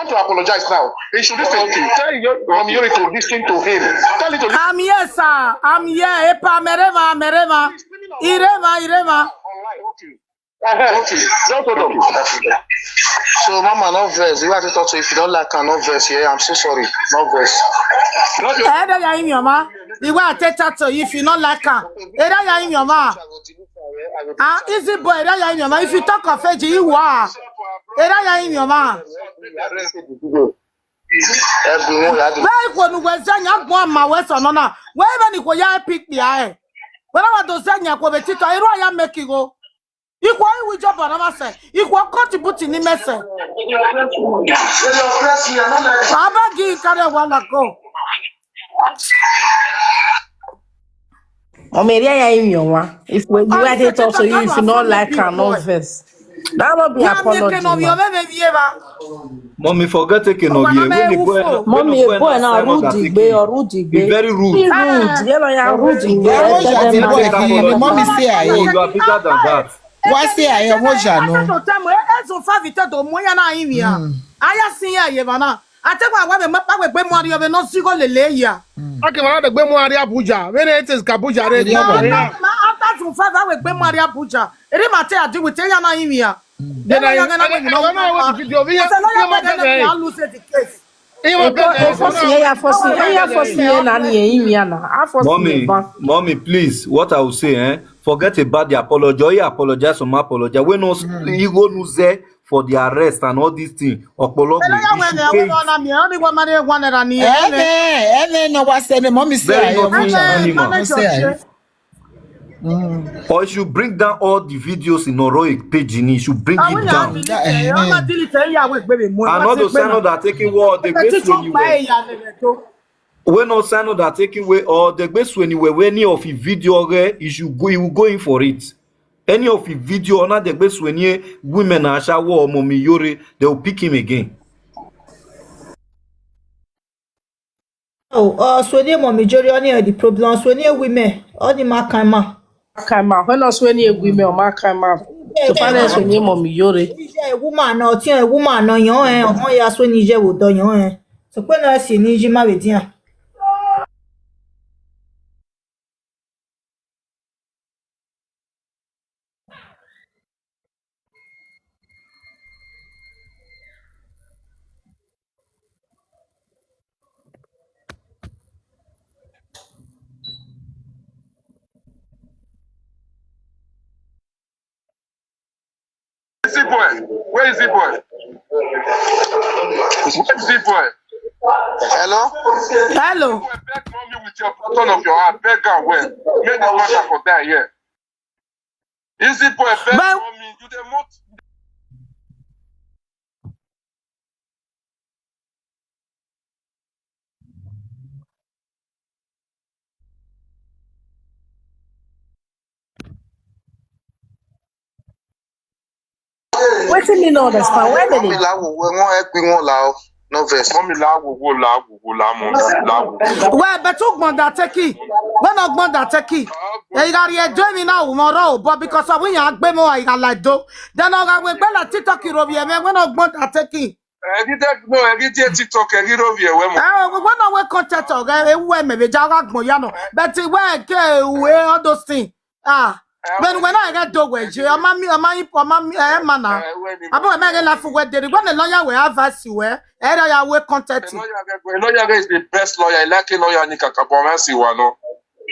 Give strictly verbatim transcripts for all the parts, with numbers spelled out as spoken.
to apologize now. He should listen. Okay. Tell your Mommy Yori to listen to him. Tell him to listen. I'm here, sir. I'm here. Epa, mereva, mereva. Ireva, ireva. Online, okay. Okay. Just hold on. So, Mama, no verse. You have to talk to, if you don't like her, no verse here. I'm so sorry. No verse. Eda ya imi oma. Iwe ateta to, if you not like her. Eda ya imi oma. Ah, easy boy, eda ya imi oma. If you talk of age, you are. Eda ya imi oma. Everyone had to Where you go, no, where Zanya, go, ma, where so, no, no. Where even you go, ya pick me, eh. When I want to Zanya, go, but Tito, I don't ya make you go. Ikwo iwu job na mase. Ikwo contribute ni mese. Abagi kare wala go. Omeria ya imi oma. If we do, I dey talk to you, if you not like her, no verse. That no be apology. Mommy, forget taking of you. When the boy, when Mommy, the boy boy na rude, be rude. Be very rude. Be rude. Yellow ya rude. Mommy say I. You are bigger than that. Why say I am Moja, no? Ezo fa vite do moya na imi ya. Aya sin ya ye bana. Ate kwa wa be ma pa we gbe mo ari obe no sigo lele ya. Okay, wa de gbe mo ari Abuja. When it is Kabuja re. Ma ata sun fa wa we gbe mo ari Abuja. Eri ma te adi with ya na imi ya. Then I am going to video. Lose the case. Mommy, mommy, please, what I will say, eh? Forget about the apology. He apologize, some apology. We no, he go no say for the arrest and all these things. Okpologbo, he should pay it. Ene, ene, no, what say the mommy say? Very nothing animal. Or you should bring down all the videos in Oroy page, you should bring it down. Another sign that taking what the best when you were. When no sign that taking away or the best when you were any of the video, eh, you should go, you will go in for it. Any of the video, not the best when you women are shower or Mommy Yore, they will pick him again. Oh, uh, Swede Mommy Yore, only the problem. Swede women, only my kind man. Kaima, when us when you women or my kaima. So far as when you Mommy Yore. A woman or a woman or your own, ya Swede you would do your own. So when I see Niji married, yeah. Easy boy. Where is he boy? Where is he boy? Hello? Hello. Boy, beg mommy with your button of your hand. Beg her well. Make the matter for die here. Easy boy, beg mommy. You the most. Wetin me no understand? Why they Mommy dey la wo, we won help me won la o. No vex. Mommy la wo wo la wo wo la mo la wo. Well, but you gbọ́n that take it. When I gbọ́n that take it. Eh, you got here join me now, tomorrow, but because of we are gbé mọ́, I got like do. Then I got we gbé la TikTok iro bi e me, when I gbọ́n that take it. Ẹ rí dẹ́ no, ẹ rí díẹ̀ TikTok, ẹ rí róbì ẹ̀wẹ́ mọ́. Eh, we when I we contact, okay, eh, we me be jaga gbọ́n ya no. But we ke we all those things. Ah. When when I get do we je, ama mi ama yi ama mi eh mana. Abo me get laugh we dey. When the lawyer we advise you, eh, eh, ya we contact. Lawyer is the best lawyer. I like a lawyer ni kaka bo ma si wa no.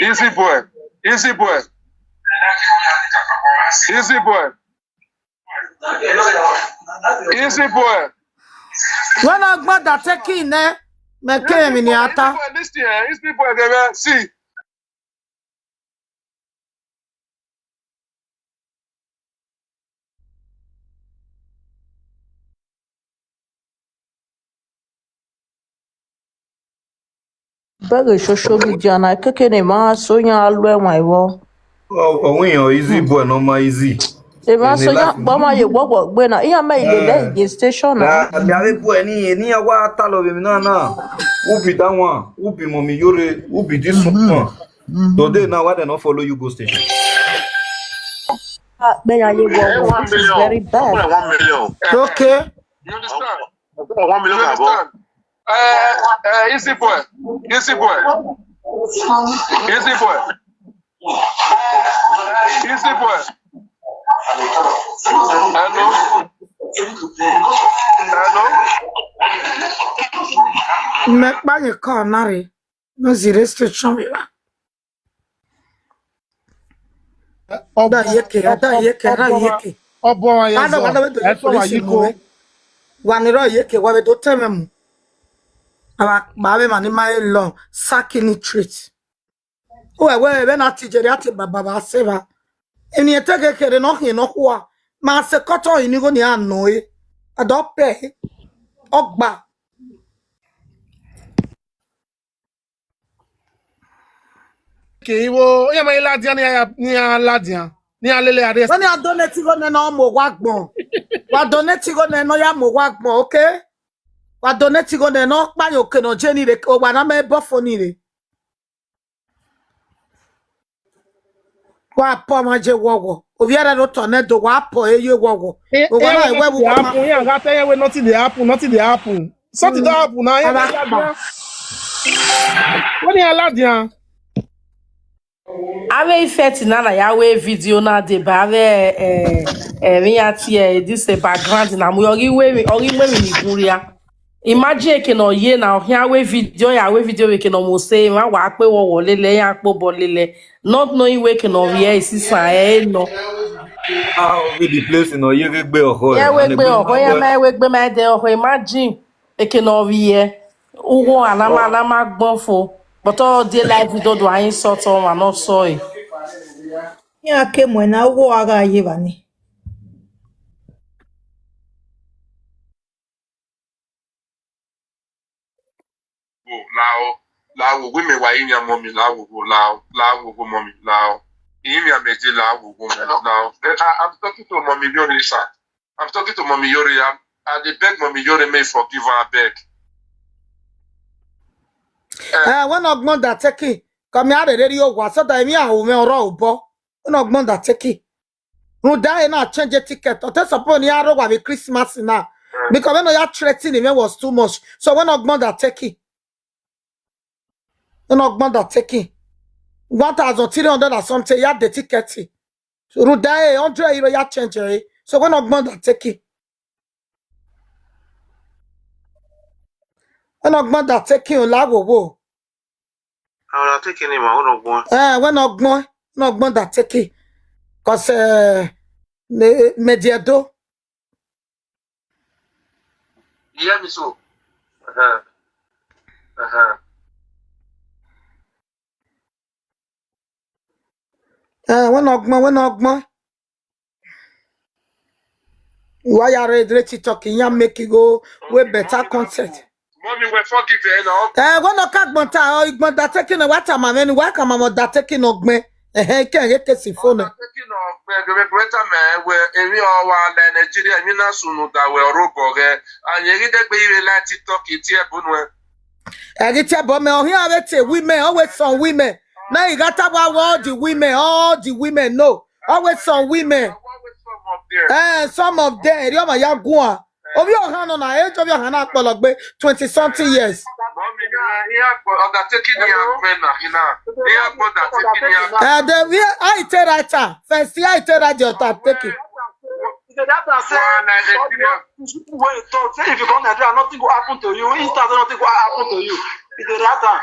Easy boy. Easy boy. Easy boy. Easy boy. When I gbọ́n that take in, eh, me ke mi ni ata. Easy boy, listen, eh, easy boy, see. Bẹ́ẹ̀ social media na kékeré máa sóyún alú ẹ̀wọ̀n ìwọ. Ọ̀hún èèyàn easy boy, normal easy. Ṣé máa sóyún pọ́nmọ́ yìí wọ́pọ̀ gbé náà? Ìyá mẹ́ ìlú lẹ́yìn station náà. Àmì àrẹ boy ní ènìyàn wá tá lọ bèmí náà náà. Who be that one? Who be Mommy Yore? Who be this one? Today now, why they not follow you go station? Ah, bẹ́ẹ̀ ni ayé wọ̀ wọ̀, this is very bad. One million. Okay. You understand? One million You above. understand? Uh, uh, easy boy, easy boy, easy boy, easy boy. Hello, hello. Mekpa ye call nari. No zero restriction we wa. Ọbọ, Da yeke, ọbọ, da yeke, da ọbọ, yeke. Ọbọ wa Ada yezo. Ada we do Eso wa listen yiko. More. Wa ni ro yeke wa we do teme mu. Aba ba we mani ma e lo saki ni treat. We we we na tijeri ati baba ba seva. Eni etege kere no hin no kwa. Ma se koto ini go ni ano e. Adope. Ogba. Ke iwo, ya ma iladian ni ya ni aladian. Ni alele are. When you donate go ne no mo wa gbon. Wa donate go ne no ya mo wa gbon, okay? Wa donate go ne no pa yo ke no je ni re o wa na me bo fo ni re. Wa po ma je wowo. Obi ara ro to ne do wa po e ye wowo. O wa na we wu ko ma. Happen. Yeah, that time we nothing dey happen, nothing dey happen. Something don happen now. Yeah, Aba yeah, yeah. What dey allow there? Awe effect na na ya we video na dey ba we eh eh me ati eh this eh, background na mo yori we mi ori we mi ni guria. Imagine ke no ye na ya we video ya we video we ke no mo say ma wa pe wo wo lele ya po bo lele. Not knowing we ke no ye sisa eh no. How we the place in Oyegbe Oho. Yeah, we And the gbe place oho ya ma we gbe ma de oho imagine. Eke no vie. Ugo anama anama gbon fo. But all day life we don't do any sort of and not so. Ya ke mo na ugo aga ye bani. Wo, lao, lao, wo, women wa inya mommy, lao, wo, wo, lao, lao, wo, wo, mommy, lao. Inya meje, lao, wo, wo, mommy, lao. Eh, I, I'm talking to mommy Yori, sir. I'm talking to mommy Yori. I'm, I dey beg mommy Yori may forgive her, I beg. Eh, when Ogbon da take it, come here, the radio was so that me a woman or obo. When Ogbon da take it. Ruda e na change ticket. O te suppose ni aro wa be Christmas na. Because when you threatening me was too much. So when Ogbon da take it. When Ogbon da take it. One thousand three hundred or something, you have the ticket. Ruda e hundred euro ya change e. So when Ogbon da take it. When Ogbon da take it, la wo wo. How na take any man? When Ogbon? Eh, when Ogbon, when Ogbon da take it. Cause eh, me me dia do. You hear me so? Uh-huh. Uh-huh. Eh, when Ogbon, when Ogbon. Why are you ready to talk? You make you go with better content. Mommy, we forgive you now. Eh, when no ka gbonta, o igbonta taking a water man, when wa ka mama da taking no gbe. Eh, eh, ke ye ke si phone. Taking no gbe, gbe, gbe, ta me, we, emi o wa le Nigeria, emi na sunu da we orobo ge. And you get be you like TikTok it here, bunwe. Eh, get here, but me, oh, here, I wait, women, always some women. Now you got about all the women, all the women, no. Always some women. Always some of them. Eh, some of them, you are young one. Obi Ohana na age of Ohana Pologbe, twenty something years. Mommy, na, he have, uh, undertaking the men na, he na. He have undertaking the Eh, the we I tell right time. First, I tell right your time. Take it. He said that I say, Nigeria. People wey talk say if you come Nigeria, nothing go happen to you. Insta say nothing go happen to you. He said that time.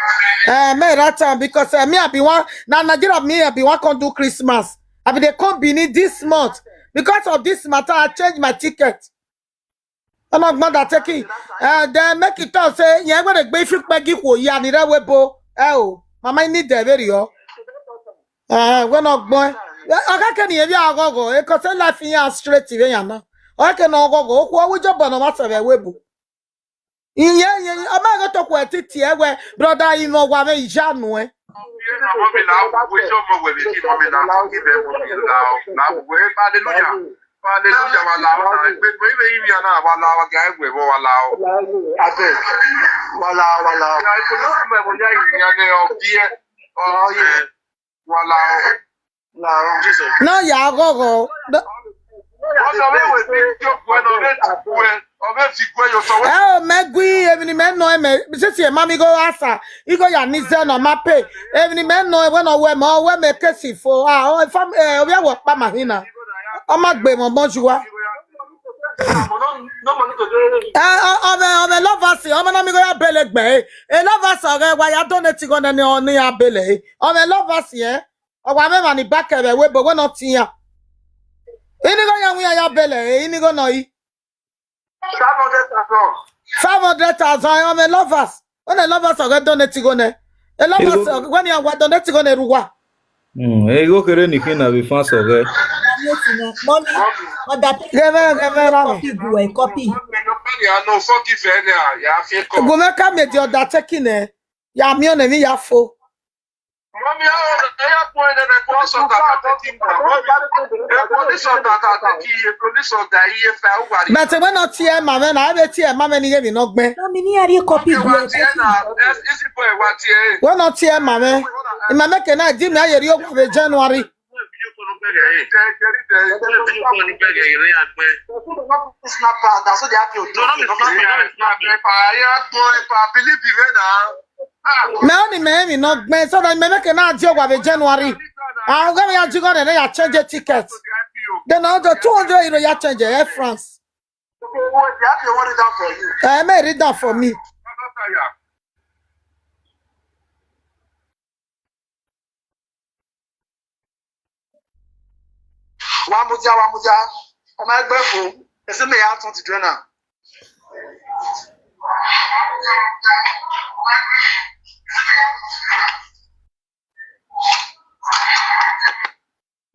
Eh, me that time because uh, me I be one now Nigeria me I be one can do Christmas. I be they come Benin this month because of this matter. I change my ticket. I'm not mad at taking. Uh, then make it talk say yeah when the basic peggy ko ya ni re webo. Eh o, mama need the very o. Eh, we no gbon. Oga ke ni ebi agogo, e ko se life yan straight we yan na. Oga ke no gogo, o ku owo job no ma se we webu. Iye iye, o ma go to ku etiti e we, brother imo wa me ijanu e. Hallelujah, wala wala. Pe pe ibe ibi ana wala wa ga egbe bo wala o. Abeg. Wala wala. Ya ko no me mo ya iyan ne o bi e. Oh yeah. Wala o. Na Jesus. No ya gogo. Wọ́n sọ pé ìwé tí tí ó kú ẹ lọ lé ti kú ẹ. Ọbẹ fi gbẹ yọ sọ wẹ. Eh, me gui, even me no, me, sisi, mami go asa, igo ya nize no mape, even me no, when no we mo, we me kesi fo, ah, oh, fam, eh, obi awo pa mahina. Ọmọ gbe mo bonjuwa. No money to do. Eh, ọmọ, ọmọ lovers, ọmọ na mi go ya bele gbe. E lovers ọgẹ wa ya donate go ne ni oni ya bele. Ọmọ lovers, eh. Ọwa me mani back ebe we bo we no tiya. Ini go ya wi ya bele, eh, ini go no yi. Five hundred thousand. Five hundred thousand, ọmọ lovers. One lovers ọgẹ donate go ne. E lovers, when you wa donate go ne ruwa. Hmm, ego kere ni kina bi fans ọgẹ. Mommy, other Gẹmẹ, gẹmẹ ra mi. copy, go and copy. Money, your money, I know. Forgive any. Yeah, I feel come. Gume ka me di undertaking, eh. Ya mi o ne mi ya fo. Mommy, I want to tell you point that I want some that I take him. A police of that I take him. A police of that he if I want. But we no tie mame na, I be tie mame ni ye mi no gbe. Mommy, ni are you copy, go What and here copy. Now? Easy boy, what here? We no tie mame. Ima me ke na di mi aye ri owa be January. Snapper, that's what they have to do. No, no, it's not me, no, it's not me. I believe you right now. Ah, Me only me mi no gbe, so that me make na di owa be January. Ah, ga me ya jigo ne ya change ticket. Then I go two hundred euro ya change Air France. What they have to worry down for you. Eh, me read that for me. Wa muja, wa muja. Ọmọ ẹgbẹ́ fún. Ẹsẹ̀ mi yà tún ti dúró náà.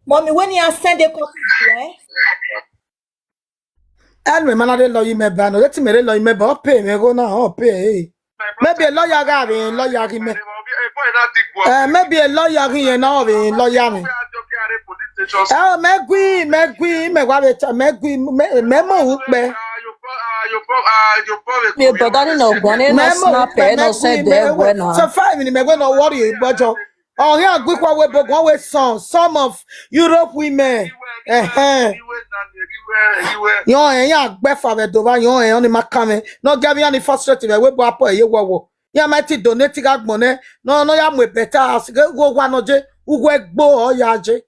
Mommy, when you send a copy, eh? Anyway, man, I dey love you, me ban. Let me love you, me ban. Pay me go now, oh pay. Maybe a lawyer guy, a lawyer guy, me. Eh, maybe a lawyer guy, you know, a lawyer me. Oh, me gui, me gui, me wa be, me gui, me me mo ukpe. Mi brother ni no gone no snap e no send there bueno. So five minutes, me go no worry, bojo. Oh, yeah, gui kwa we bogo we son, some of Europe women. Eh eh. Yo, eh, ya gbe fa we do ba, yo, eh, oni makame. No get me any frustrated we bo apo ye wo wo. Ya mighty donate ga gbon ne. No, no, ya mo better as go wa no je. Ugwe gbo o ya je.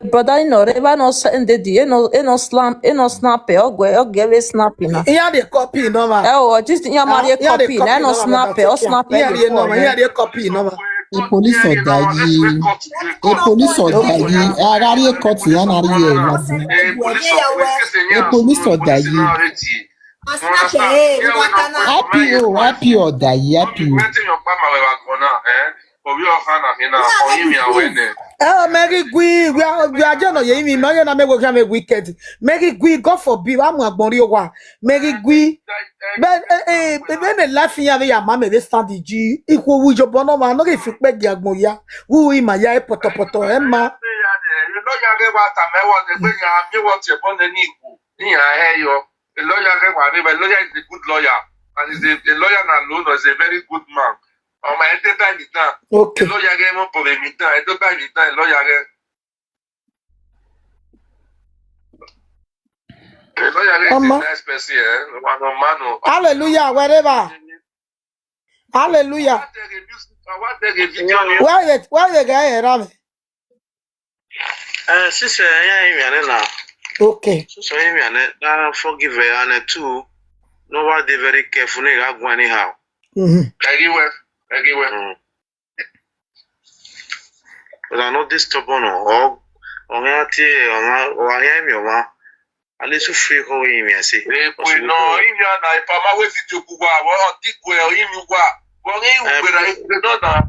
Brother, you know, Reba no send the day, you know, you know, slam, you know, snap it, or go, or give it snapping. Eh, Yeah, they copy no man. oh, just you marry a Yeah, they copy, copy I no no snap man. it, or snap Yeah, it. they no man. Yeah, they copy no man. Police ọ̀dà yìí. E police ọ̀dà yìí. Ara rí ẹ̀kọ́ tí yẹn náà rí ẹ̀ wá. E police ọ̀dà yìí. Snap it, eh, we want to know. I P O, I P O ọ̀dà yìí, I P O. Oh, Mary Gui, we are we are just not ye me. Mary na me go me wicked. Mary Gui, God forbid. I'm a gbon ri owa. Mary Gui. But eh eh, but when the life ya we ya mama we stand the G. Iko wu jo bono ma no ke fi pe gi agbon ya. Wu i ma ya e poto poto e ma. A lawyer get one, a lawyer is a good lawyer, and is a, a lawyer na loan is a very good man. Um, I take time with that. A Okay. Lawyer get more problem with that. I don't time with that. A lawyer get. A lawyer get is a Mama. Nice person, eh? One man, oh. Hallelujah, wherever. Hallelujah. I want to review. I want to review. Where the where the guy around? Eh, sisi, eh, ya imi ane na. Okay. Sisi, ya imi ane. Na forgive, eh, ane too. No, wa dey very careful. Ne ga go anyhow. Mm-hmm. Anywhere, anywhere. Mm. But I no dey stubborn o. Or or ya tie, or ya or ya imi o ma. At least you free ho imi ase. Eh, boy, no, in ya na ipa ma we fit to kuwa. Wa ti kwe, in you wa. Wa ni Eh, we na, no na.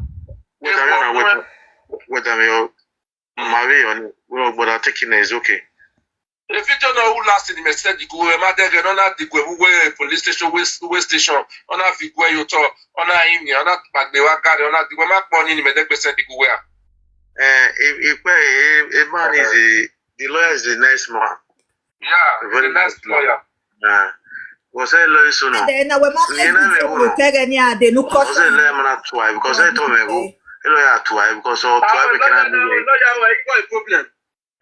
Whether you na whether whether me or my way on, we no bother taking it is okay. If you don't know who last in the message, you go, eh, ma de ge, no na di gwe, we police station, we we station, ona fi gwe yo to, ona imi, ona pagbe wa gari, ona di gwe ma pon ni me de pe se di gwe. Eh, if if eh, eh, a man is a the lawyer is a nice man. Yeah, very nice lawyer. Ah, was a lawyer so no. Then I will not You know me, say go tell any other no Was a custom. lawyer man at why because I told me go. A lawyer at why because all Ah, try we cannot lawyer, do it. Lawyer, what a problem?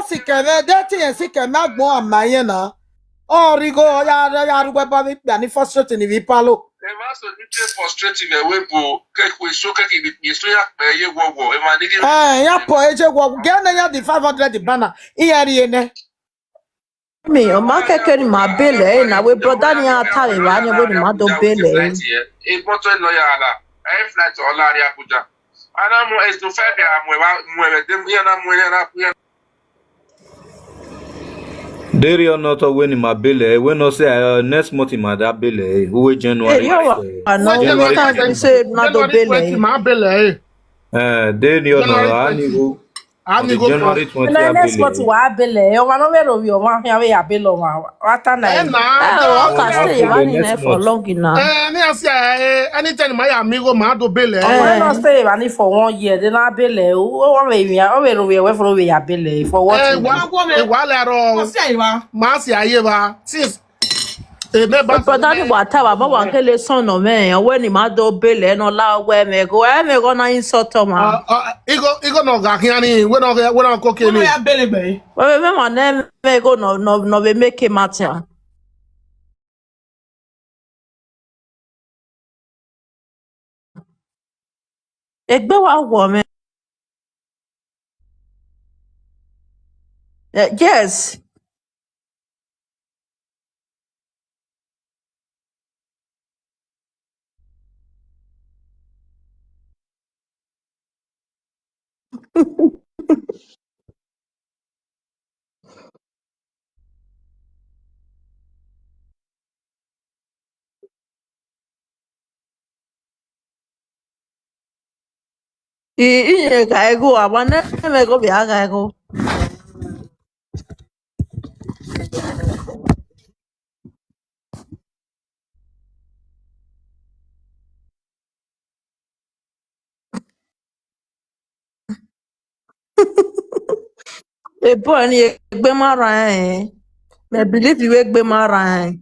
Osikeme, dating Esikeme agbo amaye na. Origo ya ya rugbe ba mi pia ni frustrating ni vipalo. Ema so ni dey frustrating e we bo. Ke kwe so ke ki bi so ya pe ye wo wo. Ema ni ki Eh, ya po eje gwo gene ya di five hundred bana. Iyeri ene. Mi, o ma keke ni ma bele, eh, na we brother ni ata we wa ni we ni ma do bele. E poto lo ya ala. E flight o la ri Abuja. Ana mo es to fe bi a mo wa mo we dem ya na mo ya na ya. Deri or not, when him abele, when not say uh, next month him ada bele, who January. Eh, yo, uh, I know January what time we say na do January twenty bele. Ma bele. Uh, Deri or January not, twenty. Anigo. Anigo January twenty Na next month abele. Wa abele. O ma no me ro wi o ma ya we abele o ma. Wa ta na. Eh, Eh, na. Oh, okay, stay Okay, running next there for month. long enough. Eh, ni asi eh, anytime my amigo ma do bele. O Eh. no stay wa ni for one year. Then abele. O wa we mi. O we ro wi we for wi abele. For what? Eh, wa, eh, wa le ro. Ma si aye ba. Since eh, me ba But that is what I was going to son of man. When him had do bele, no la we me go, eh, me go na insult him. Uh, uh, igo igo no ga kiani, we no we no ko kele. Well, remember, name me go no no no we make a matter. Egbe wa wo me. Eh, yes. I i ye ka ego abane me go bia ka ego. E boy ni egbe mara eh. Me believe you egbe mara eh.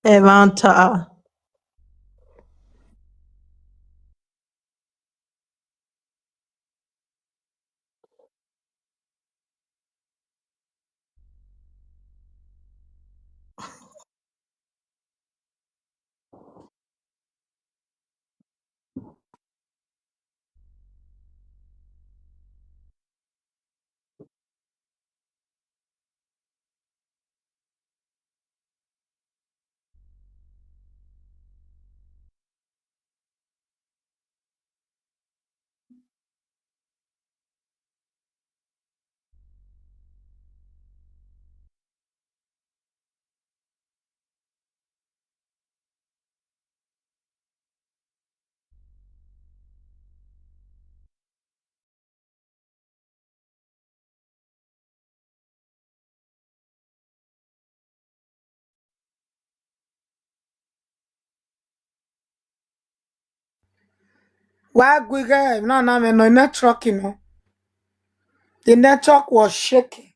Evanta. Why we get no, no, no network, you know. The network was shaking.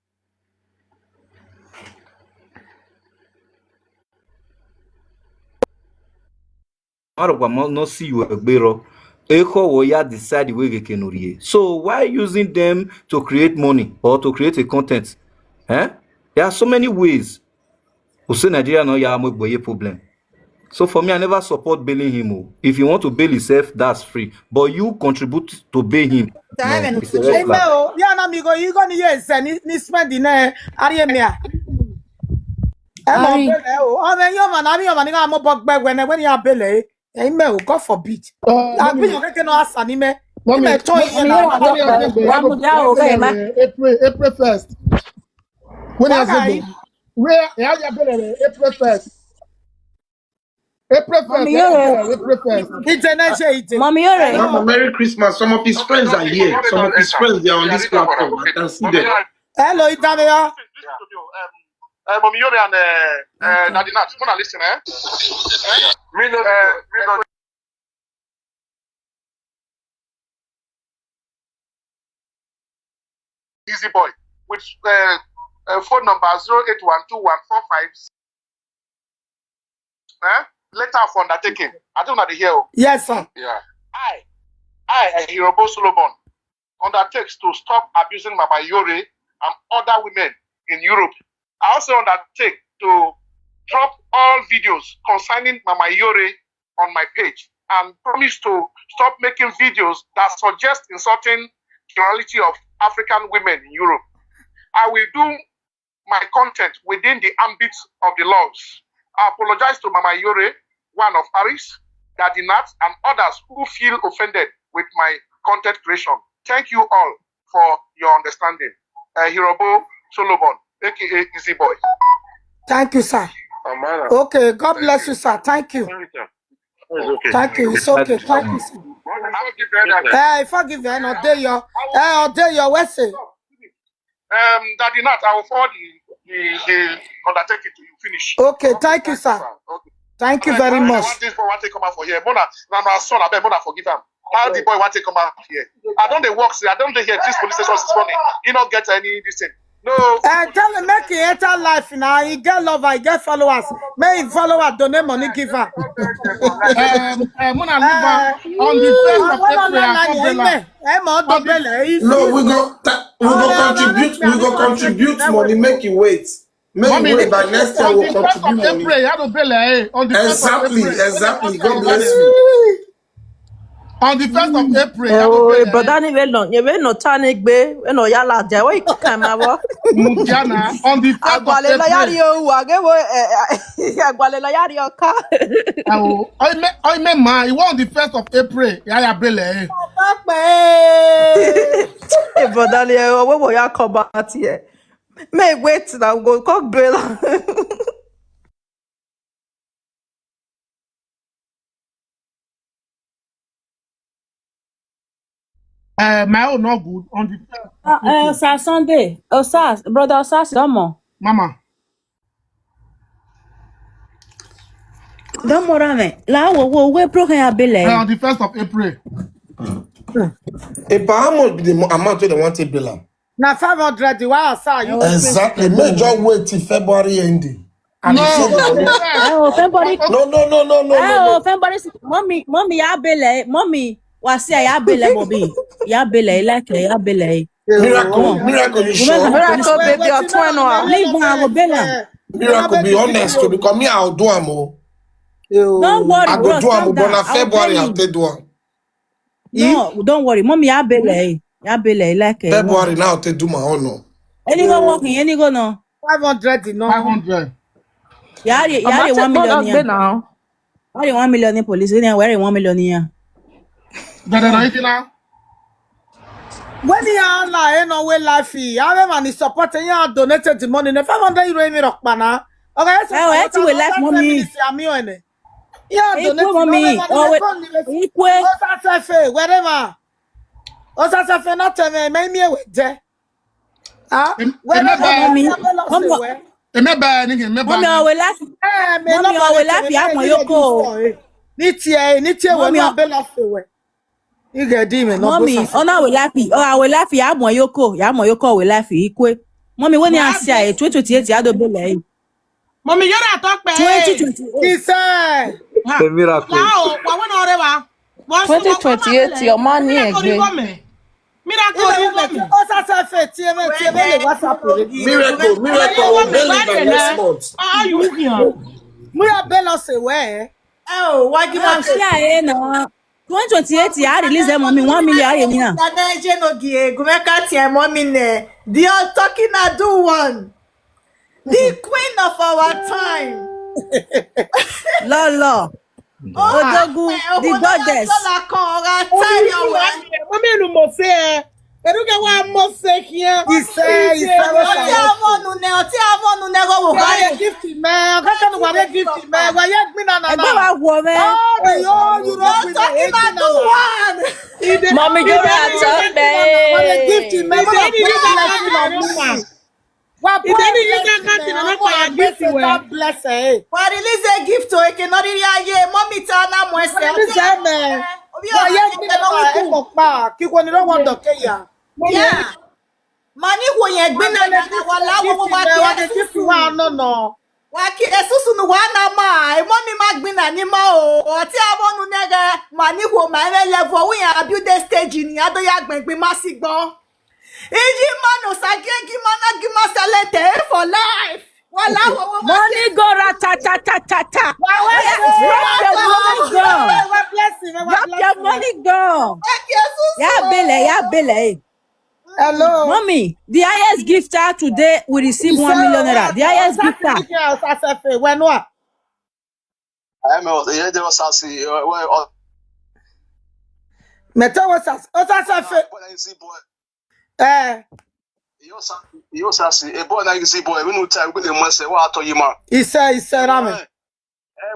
Arụkwa m no see you egbero. Eko wo ya decide we ke nurie. So why using them to create money or to create a content? Eh? There are so many ways. Use Nigeria no ya mo gboye problem. So for me, I never support bailing him. Oh. If you want to bail yourself, that's free. But you contribute to bail him. No, it's a red flag. Ya na mi go, you go ni yes, ni ni spend in eh, ari me a. Emo bele o, o me yo man, ami yo man, ni mo bogbe when when ya bele. Amen. Oh, God forbid. Uh, I be your keke no asa ni me. Mommy, me toy mommy, you know, mommy, I think we have a- Wamuda o, we have a- April, April first. When Why is it? Where? Yeah, yeah, April first. April first. Mommy, yeah, you're- April first. It's an Asia, it's a- Mommy, you're right. Mama, Merry Christmas. Some of his friends are here. Some of his friends, they are on this platform. I can see them. Hello, Itabea. Uh, Mommy Yori and uh, uh, Nadinat, wanna listen, eh? Me no, uh, me no. Easy boy with uh, uh, phone number zero eight one two one four five. Eh? Letter of undertaking. I don't know the hell. Yes, sir. Yeah. I, I, Hirobo Solomon, undertakes to stop abusing Mama Yori and other women in Europe. I also undertake to drop all videos concerning Mama Yori on my page and promise to stop making videos that suggest insulting generality of African women in Europe. I will do my content within the ambit of the laws. I apologize to Mama Yore, one of Paris, Dadinat, and others who feel offended with my content creation. Thank you all for your understanding. Uh, Hirobo Solomon, A K A Easy Boy. Thank you, sir. Amara. Okay, God bless you, sir. Thank you. Thank you, sir. It's okay. Thank you. It's okay. Thank you, sir. I'll give you that. Eh, forgive you. No, dey your, eh, dey your way, sir. Um, Daddy Nat, I will forward the, the, the undertaking to you. Finish. Okay, thank you, sir. Okay. Thank you very much. This boy want to come out for here. Mona, na my son, I beg Mona forgive him. How the boy want to come out here? I don't dey work, see, I don't dey here. This police station this morning. He not get any this thing. No. Eh, tell him make he enter life now. He get lover, he get followers. May him follower donate money give am. Um, uh, Mona Lisa, on the first of April, I come back. Ẹ mọ̀ ọ́ tó bẹ̀lẹ̀ yìí. No, we go ta- we go contribute, we go contribute money, make you wait. Make you wait, by next year we'll contribute money. April, you have to pay, eh? On the first of April. Exactly, exactly. God bless you. On the first of April, you have to pay, eh? Brother, ni we no, ni we no tani gbe, we no yala je, we kama wo. Mujana, on the first of April. Agwale lo yari o, wa ge wo, eh, agwale lo yari o ka. Awo, oi me, oi me ma, you want the first of April, ya ya bele. Hey, brother, le o wo ya come back here. May wait now, go come bail. Uh, my own not good on the first. Uh, uh, Sir Sunday, oh, Sir, brother, Sir, come on. Mama. Don't worry, man. La wo wo we program ya bele. Uh, on the first of April. If how much be the mo- amount wey dem want to bill am? Na five hundred. Why, sir? You Exactly. May just wait till February ending. And no, you see the money. Eh, oh, February. No, no, no, no, no, Eh, no, oh, no. February. Mommy, mommy, ya bele, mommy. Wasi ya bele, mommy. Ya bele, like ya bele. Miracle, miracle, you sure? Miracle, baby, your turn on. Leave one, I go bail am. Miracle, be honest, to become me, I'll do am o. Don't worry, I go bros, do am, calm but down. Na I will February bail I'll him. Take do am. No, don't worry, mommy, ya bele, ya bele, like eh, February now take do my own. No. Any go working, any go no. Five hundred, no. Five hundred. Yari, yari one million here. Now. Why you one million in police? Where you one million here? Dada na ifi na. When you are online, no way life fee. How many support and you are donated the money? The five hundred euro in rock bana. Okay, so Eh, where to we life, mommy? Yeah, Hey, donate poor mommy. Wherever. Oh, wait. Wherever. Osasefe, wherever. Osasefe, not me, me, me, with there. Ah, Em- wherever. Emeba. Mommy, Mommy, Emeba, nigga, Emeba. Mommy, I will laugh. Eh, me Mommy, no I will laugh. You have my yoko. Nitie, nitie, we Mommy, no I- bela sewe. Ị ga-ede ime na ọ bụ Mommy, sasa. Ona we laugh. Oh, I will laugh. Ya mo yoko. Ya mo yoko we laugh. Ikwe. Mommy, when you Laugh. see I twenty twenty-eight, I don't believe. Mommy, you are talk back. twenty twenty-eight. Ise. A miracle. Wow, wa wana oreba. Twenty twenty-eight, your money Miracle again. Woman. Miracle Ile woman. mete o sasa fe tie me tie me le WhatsApp re. Miracle, miracle. I'll bail it by next month. How you here? Mu ya belo se we. Oh, why give Ah, us see I na. twenty twenty-eight, ya release them, Mommy, one million. I mean, Dada eje no gie gumeka tie mommy ne. The talking I do one. The queen of our time. Lolo. Odogu, the goddess. Dola kan ora tell your wife. Mommy, no more fair. Eruga wa mo se here. Ise, ise, Ọtí àwọn ọ̀nù nẹ, ọtí àwọn ọ̀nù nẹ, go wò Why báyìí. you gift me? How can you gift me? Why you give me na na Ẹgbẹ́ na? wa wọ̀ mẹ́. Oh, yo, you don't Don't be talk the about eighteen do hours. One. Mommy, you are talk Why you gift babe. me? What a blessing on me. What If any you blessing can me? na What kwa a ya gift blessing, we. God bless eh. Why release a gift to eke no riri aye, mommy ta na mo ese. What is that, man? Obi Why o you give me na e mo pa? Kí kò ní lọ́wọ́ dọ̀kẹ́ ya. Yeah. Mani wo yẹn gbin na na wa la wo wa Why ki you give me? No, no. Wa ki esusu nu wa na ma. E mommy ma gbin na ni ma o. Ọtí àwọn ọ̀nù nẹ, mani wo ma e level we ya build the stage ni ado ya gbẹ̀gbẹ̀ ma si gbọ́. Iji manu sagi egi mana gi masalete for life. Wala wo wo. Money go ra ta ta ta ta ta. Drop your money gone. Drop your money gone. Ya bele, ya bele. Hello. Mommy, the highest gifter today will receive one million naira. The highest gifter. Sasefe, when what? I mean, yeah, they was sassy. Well, Mete was as, was as I fe. Boy, na easy boy. Eh, You sa, you sassy. A boy, na easy boy. We no time. We dey must say what I told you, man. Ise, Ise, Rame. Eh,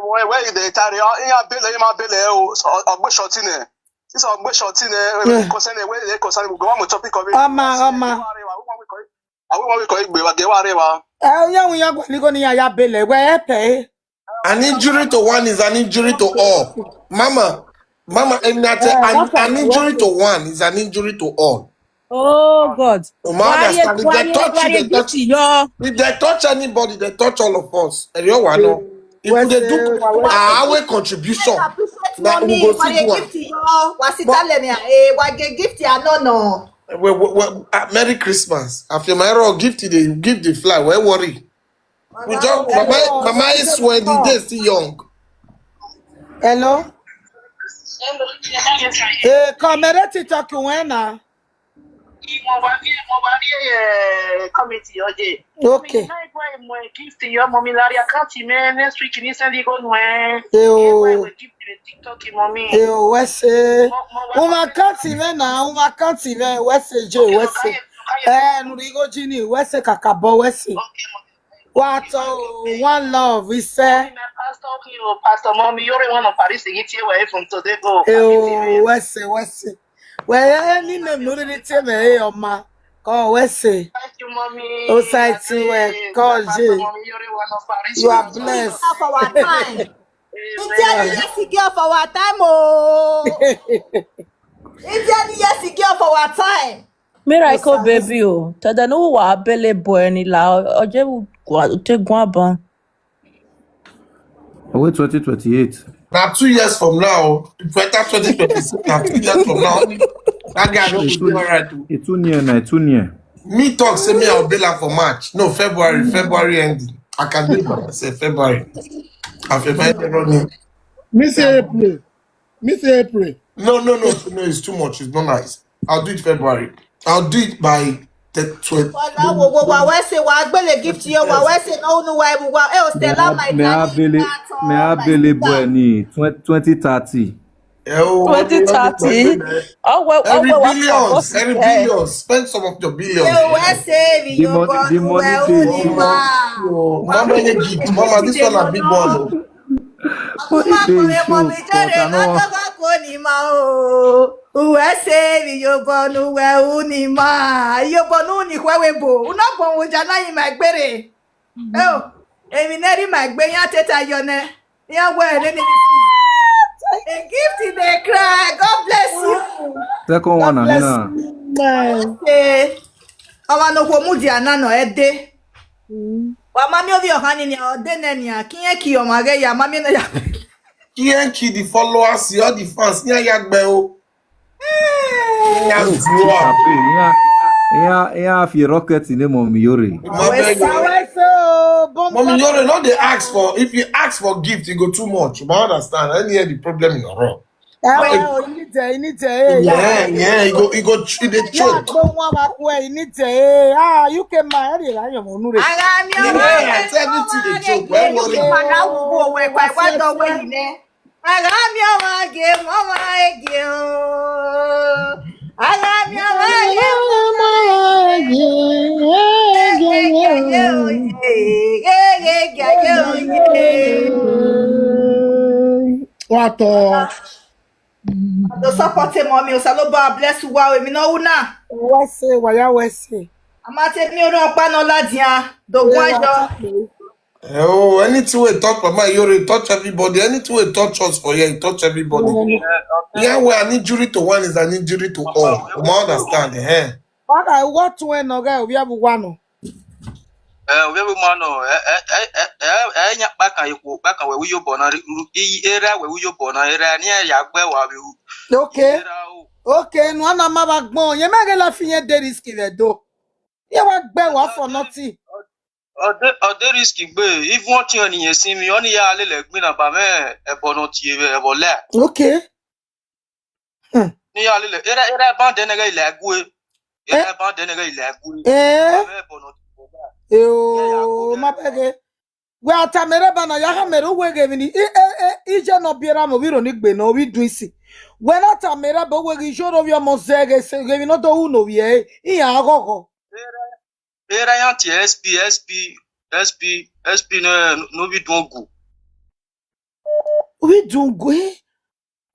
where, where you dey tarry? Oh, in your belly, in my belly. Oh, so, oh, go short in there. This oh, go short in there. Yeah. Concern where they concern. We go on topic of it. Ama, ama. I will we call it. We get whatever. Eh, ya wu ya gwa ni go ni ya ya bele. We e pe. An injury to one is an injury to all. Mama, Mama, and that, an, an injury to one is an injury to all. Oh God. Mama, understand? If they touch you, they touch you. If they touch anybody, they touch all of us. And you want no. If they do our contribution, That we go see one. Gift yo, was it tell me? Eh, wa get gift ya no no. Well, well, well, uh, Merry Christmas. After my error, gift the gift the fly. Where worry? We just Mama, Mama is when the day still young. Hello. Eh, come here, TikTok when na. Mo wá bí mo wá bí ẹ committee ọjẹ. Okay. Náà ìgbọ́ ìmọ̀ ẹ̀ gift yọ ọmọ mi lárí àkáǹtì mi next week ní sẹ́ndí gónù ẹ̀. Eh, Ìwọ oh. Ìwé gift rẹ̀ TikTok mọ mi. Eh, oh, what's it? Mo mo wá Uma kanti me na, uma kanti me, what's it, J, what's it? Eh, Nurigo Jini, what's it, Kakabo, what's it? What, oh, one love, we say. Pastor mi o pastor mọ mi yóò rí wọn nà Paris èyí tí ẹ wà ẹ fún today go. Eh, oh, what's it, what's it? Well, any name no really tell me, eh, Oma. Oh, what's it? Thank you, mommy. Oh, side to, eh, call J. You are blessed. For our time. Indian yes girl for our time, oh. Indian yes girl for our time. Miracle baby o. Tada no wa bele boy ni la. Oje wa te gwa ban. Away twenty twenty-eight. Now two years from now, better twenty twenty-six. Now two years from now, that guy no go dey alright o. It's too near now. It's too near. Me talk say me I'll bail am for March. No, February. February ending. I can do it by myself. February. I feel my running. Me say April. Me say April. No, no, no, no. It's too much. It's not nice. I'll do it February. I'll do it by the twelfth. Wala wo wo wa we say wa gbele gift yo wa we say no no wa wa e o Stella my Me abele, me abele boy ni twenty thirty. Twenty thirty. Oh well, oh Every well, billions, every billions. Spend some of your billions. Yo we say we The yo money, the money dey. Oh, mama, you gift. Mama, this one a big one. Oh. Money dey show, but I no. Uwe se mi yo bonu we uni ma yo bonu ni kwe we bo una bon wo jana yi ma gbere. Oh, emi ne ri ma gbe yan teta yo ne. Yan we ne ni. A gift in the cry. God bless you. Second one, God bless Nina. You, man. Say, our no go move their nano ede. Mm. Wa mami ovi ohani ni ode ne ni a. Kiye ki o ma ge ya mami na ya. Kiye ki the followers, all the fans, ni a yagbe o. Ni a Happy. Yeah, yeah, yeah. If you rocket in the mommy yore. Mommy Yore, no dey ask for, if you ask for gift, you go too much. You might understand. Any hear the problem in your wrong. Yeah, yeah, you go, you go, you dey choke. Ah, you can marry. I am on. Yeah, it's everything dey choke. Why worry? Ara mi ọmọ age, mama age o. Ara mi ọmọ age, mama age. What? The support him, mommy. Osaloba bless you. Wow, mi no una. Wese, waya wese. Amate mi o no pa no ladia. Dogun ajo. Oh, anything we talk, Mama Yori, touch everybody. Anything we touch us for here, touch everybody. Yeah, well, an injury to one is an injury to all. You might understand, eh? What I what when no guy we have one. Eh, we have one. Eh, eh, eh, eh, eh, nya baka yiku baka we uyo bona i era we uyo bona era ni ya gbe wa bi. Okay. Okay, no na ma ba gbon. Ye ma ge la fi yen de risk ve do. Ye wa gbe wa for nothing. Ọ de ọ de risk gbe, if one thing ni yen si mi, oni ya le le gbin na ba me ebo no ti e ebo le. Okay. Ni ya le le era era ban de ne ga ile agu e. Era ban de ne ga ile agu e. Eh. Ba me ebo no ti e ebo le. Yo, ma pege. We atamere ba na ya ha mere uwe ge ni. I e e ije no biera mo biro ni gbe no we do isi. We na tamere ba uwe gi joro wi omo ze ge se ge mi no do u no wi e. I ya gogo. Era ya ti S P S P S P S P no no bi dun ogu. We do go.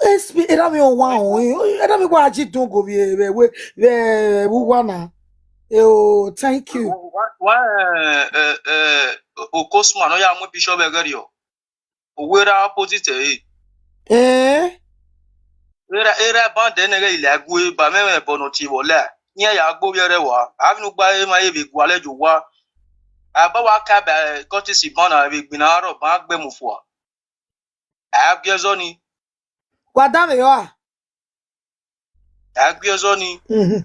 S P era mi o wa o. Era mi wa ji dun go bi e we we we wa na. Eh, oh, thank you. Wa wa eh eh Okosma no ya mu bishop egerio. Owera opposite eh. Eh? Era era ban de ne ga ile agu e ba me me bono ti wole. Ni ya gbo bi ere wa. Avinu gba e ma e bi gwa le ju wa. Aba wa ka ba kotisi bona bi gbina ro ba gbe mu fo. Abiezoni. Wa da me yo a. Abiezoni. Mhm.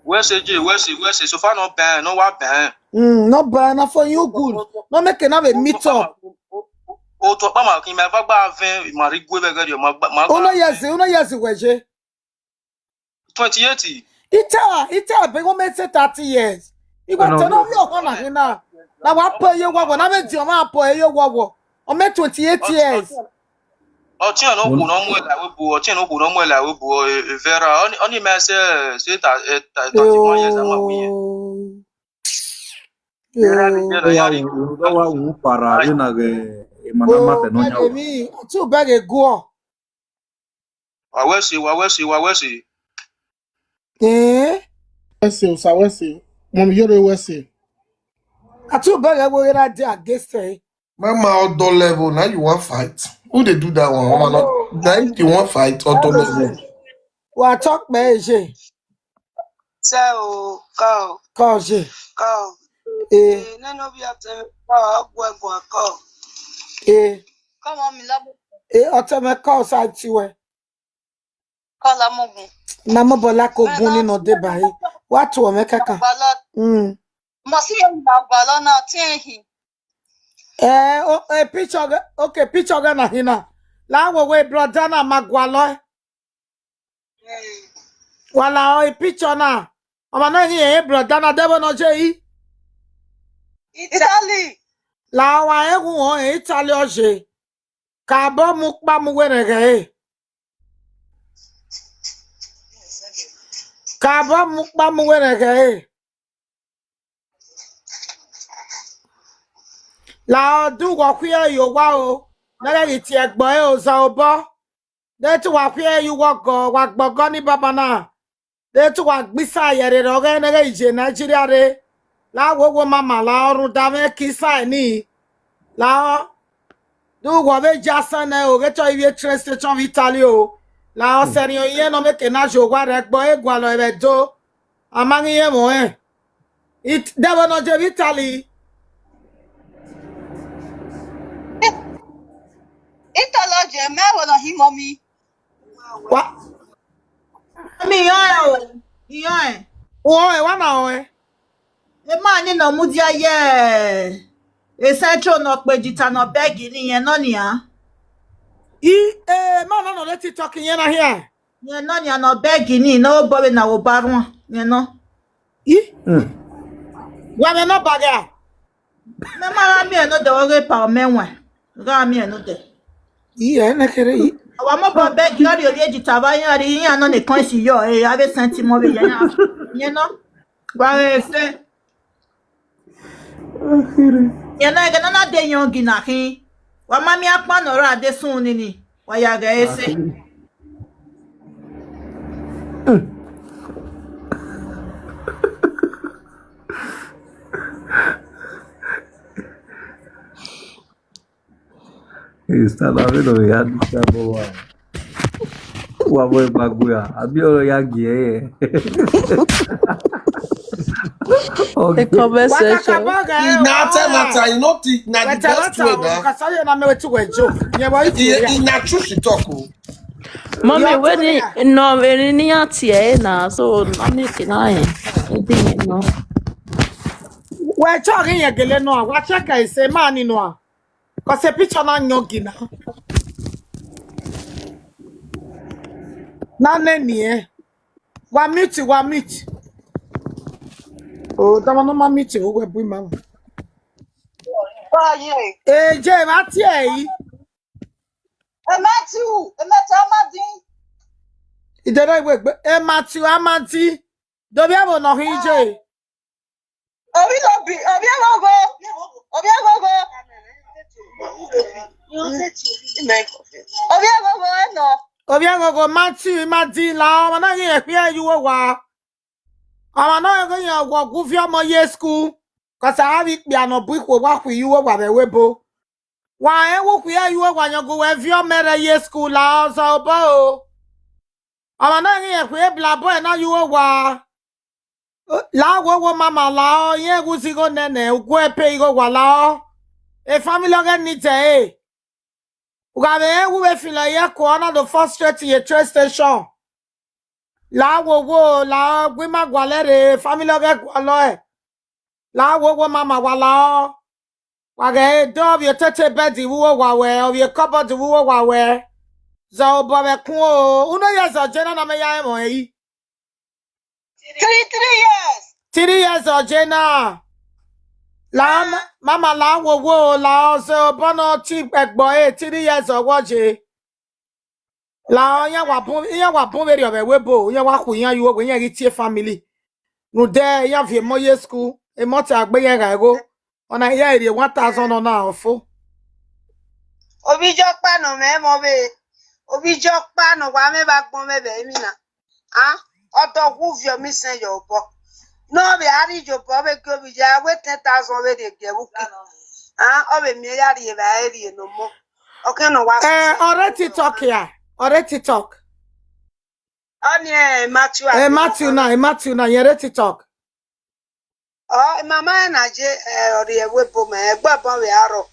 Wese je wese wese so far no ban no wa ban. Mm, no ban na for you good. No make na be meet up. O to pa ma kin me fa gba ven ma ri gwe be gari ma ma. Uno yes, uno yes we je. Twenty eighty. Ita ita be go me say thirty years. Igba to no yo ho na hina. Na wa po ye wo wo na me di o ma po ye wo wo. O me twenty eight years. Ọtí ọ̀nà òkú náà mú ẹ̀là wíbu ọtí ọ̀nà òkú náà mú ẹ̀là wíbu vera ọ̀nì mẹ́sẹ̀ ṣé thirty one years àmọ́ wíyẹn. Era ni jẹ́ lọ́yà rí. Olùdó wa wù ú para rí na rẹ̀ ìmọ̀nà má tẹ̀ náà yà wá. Ọtí ò bẹ̀rẹ̀ gùn ọ̀. Wàwẹ́sì wàwẹ́sì wàwẹ́sì. Eh? Wẹ́sì ò sàwẹ́sì. Mọ̀mí yóò rẹ̀ wẹ́sì. Ọtí ò bẹ̀rẹ̀ wo era dé against ẹ̀. Mama, outdoor level. Now you want fight? Who they do that one? Mama, no. Now you want fight outdoor level. Wa talk pe je. Sir, oh, call, Call je. Call. Eh, Eh, no, no, be after me. Call, go, go, call. Eh, Come on, me love. Eh, o te me call side ti we. Call, I'm moving. Na mo bola ko gun ni no de bayi. Wa tu o me kaka. Balot. Mm. Mo si yo na balot na tin hi. Eh, o, eh, picture ge, okay, picture ge na hina. La wo we brother na magwalo. Wala o, eh, picture na. Ama na hi, eh, brother na debo no je yi. Italy. La wa e gun o, eh, Italy o je. Ka bo mu pa mu we ne ge e. Ka bo mu pa mu we ne ge e. La o du wo kwi e yo wa o. Na ge ti e gbo e o za o bo. De ti wa kwi e yu wo go, wa gbo go ni baba na. De ti wa gbisa ye re ro ge ne ge ije Nigeria re. La wo wo mama la o ru da me kisa e ni. La o. Du wo be ja san e o ge to iwe train station of Italy o. La oseri oye no make na jo wa re gbo egwa lo ebe do. Amang ye mo eh. It debo no je Italy. Itoloje me wo no hi mommy. Wa Mi yo e o. Yo e. O e wa na o e. E ma ni no mu dia ye. E central no pe jita no begi ni yen no ni a. I e ma no no le TikTok yen na here. Yen no ni a no begi ni no bo we na wo barun. Yen no. I wa me no baga. Me ma ra mi e no de wo re pa o me wen. Ra mi e no de. I e na kere i. Awa mo bo begi ori ori jita ba yen ori yen no ni kan si yo e ave senti mo be yen. Yen no. Wa e se. Yen no e ga na na de yon gi na hin. Wa ma mi akpa no ra de sun ni ni. Wa ya ga e se. Está la vendo ya ni sa bo wa. Wa bo e bagua. Abi oro ya gi e. The comment section. Wakabaga e. Na tell matter, you know, the, na the Wetara best way ta o na. Kasayo na me wetu wejo. Nye wa He, iti ya. He na true she talk o. Mommy, Your when he turn. No, when he near T A now, so mommy can I. Anything no. Wa cho ri ye gele no. Wa check e se ma ni no. Ko se picture na nyogi na. Na ne ni e. Wa mute, wa mute. O dama no ma mute o we bu ma. Oye. E je ma ti e yi. E Matthew, e Matthew Amadi. Idere we gbe e Matthew Amadi. Do bi abo no hin je. Obi no bi, obi agogo. Obi agogo. Obi agogo e no. Obi agogo Matthew Amadi la o na ye pe yu o wa. Awa na ye go yan wo gu fi omo ye school. Ko sa a ri pe ano bu ko wa ku yu o wa be we bo. Wa e wo ku ya yu o wa yan go we fi omo re ye school la o so bo o. Awa na ye ku e bla bo e na yu o wa. La wo wo mama la o ye gu si go nene u ku e pe i go wa la o. E family o ge ni te e. Uga be e wu be feel like ye ko na the first straight ye train station. La wo wo la gwi ma gwa le re family o ge gwa lo e. La wo wo mama wa la o. Wa ge e do bi tete bed wu wo wa we o bi cupboard wu wo wa we. Za o bo be kun o. Uno ye za je na na me ya e mo e yi. Three, three years. Three years o je na. La ma- mama la wo wo la o se o bono ti egbo e three years o wo je. La o yan wa bun yan wa bun veri o be we bo yan wa ku yan yu o we yan ri ti e family. Nu de yan vi mo ye school e mo ti agbe yan ga ego. Ona ya iri one thousand ona ofo. Obi jo pa no me mo be. Obi jo pa no wa me ba gbon me be mi na. Ah, odo wu vi o mi sen yo bo. No be ari jo bo be go bi ja we ten thousand we de ge wu ki. Ah, o be mi ya ri e ba e ri e no mo. Okay no wa. Eh, already talk here. Already talk. Oni e Matthew. Eh, Matthew na, eh, Matthew na, yere TikTok. Oh, mama na je eh ori e we bo me e gbo bon we aro.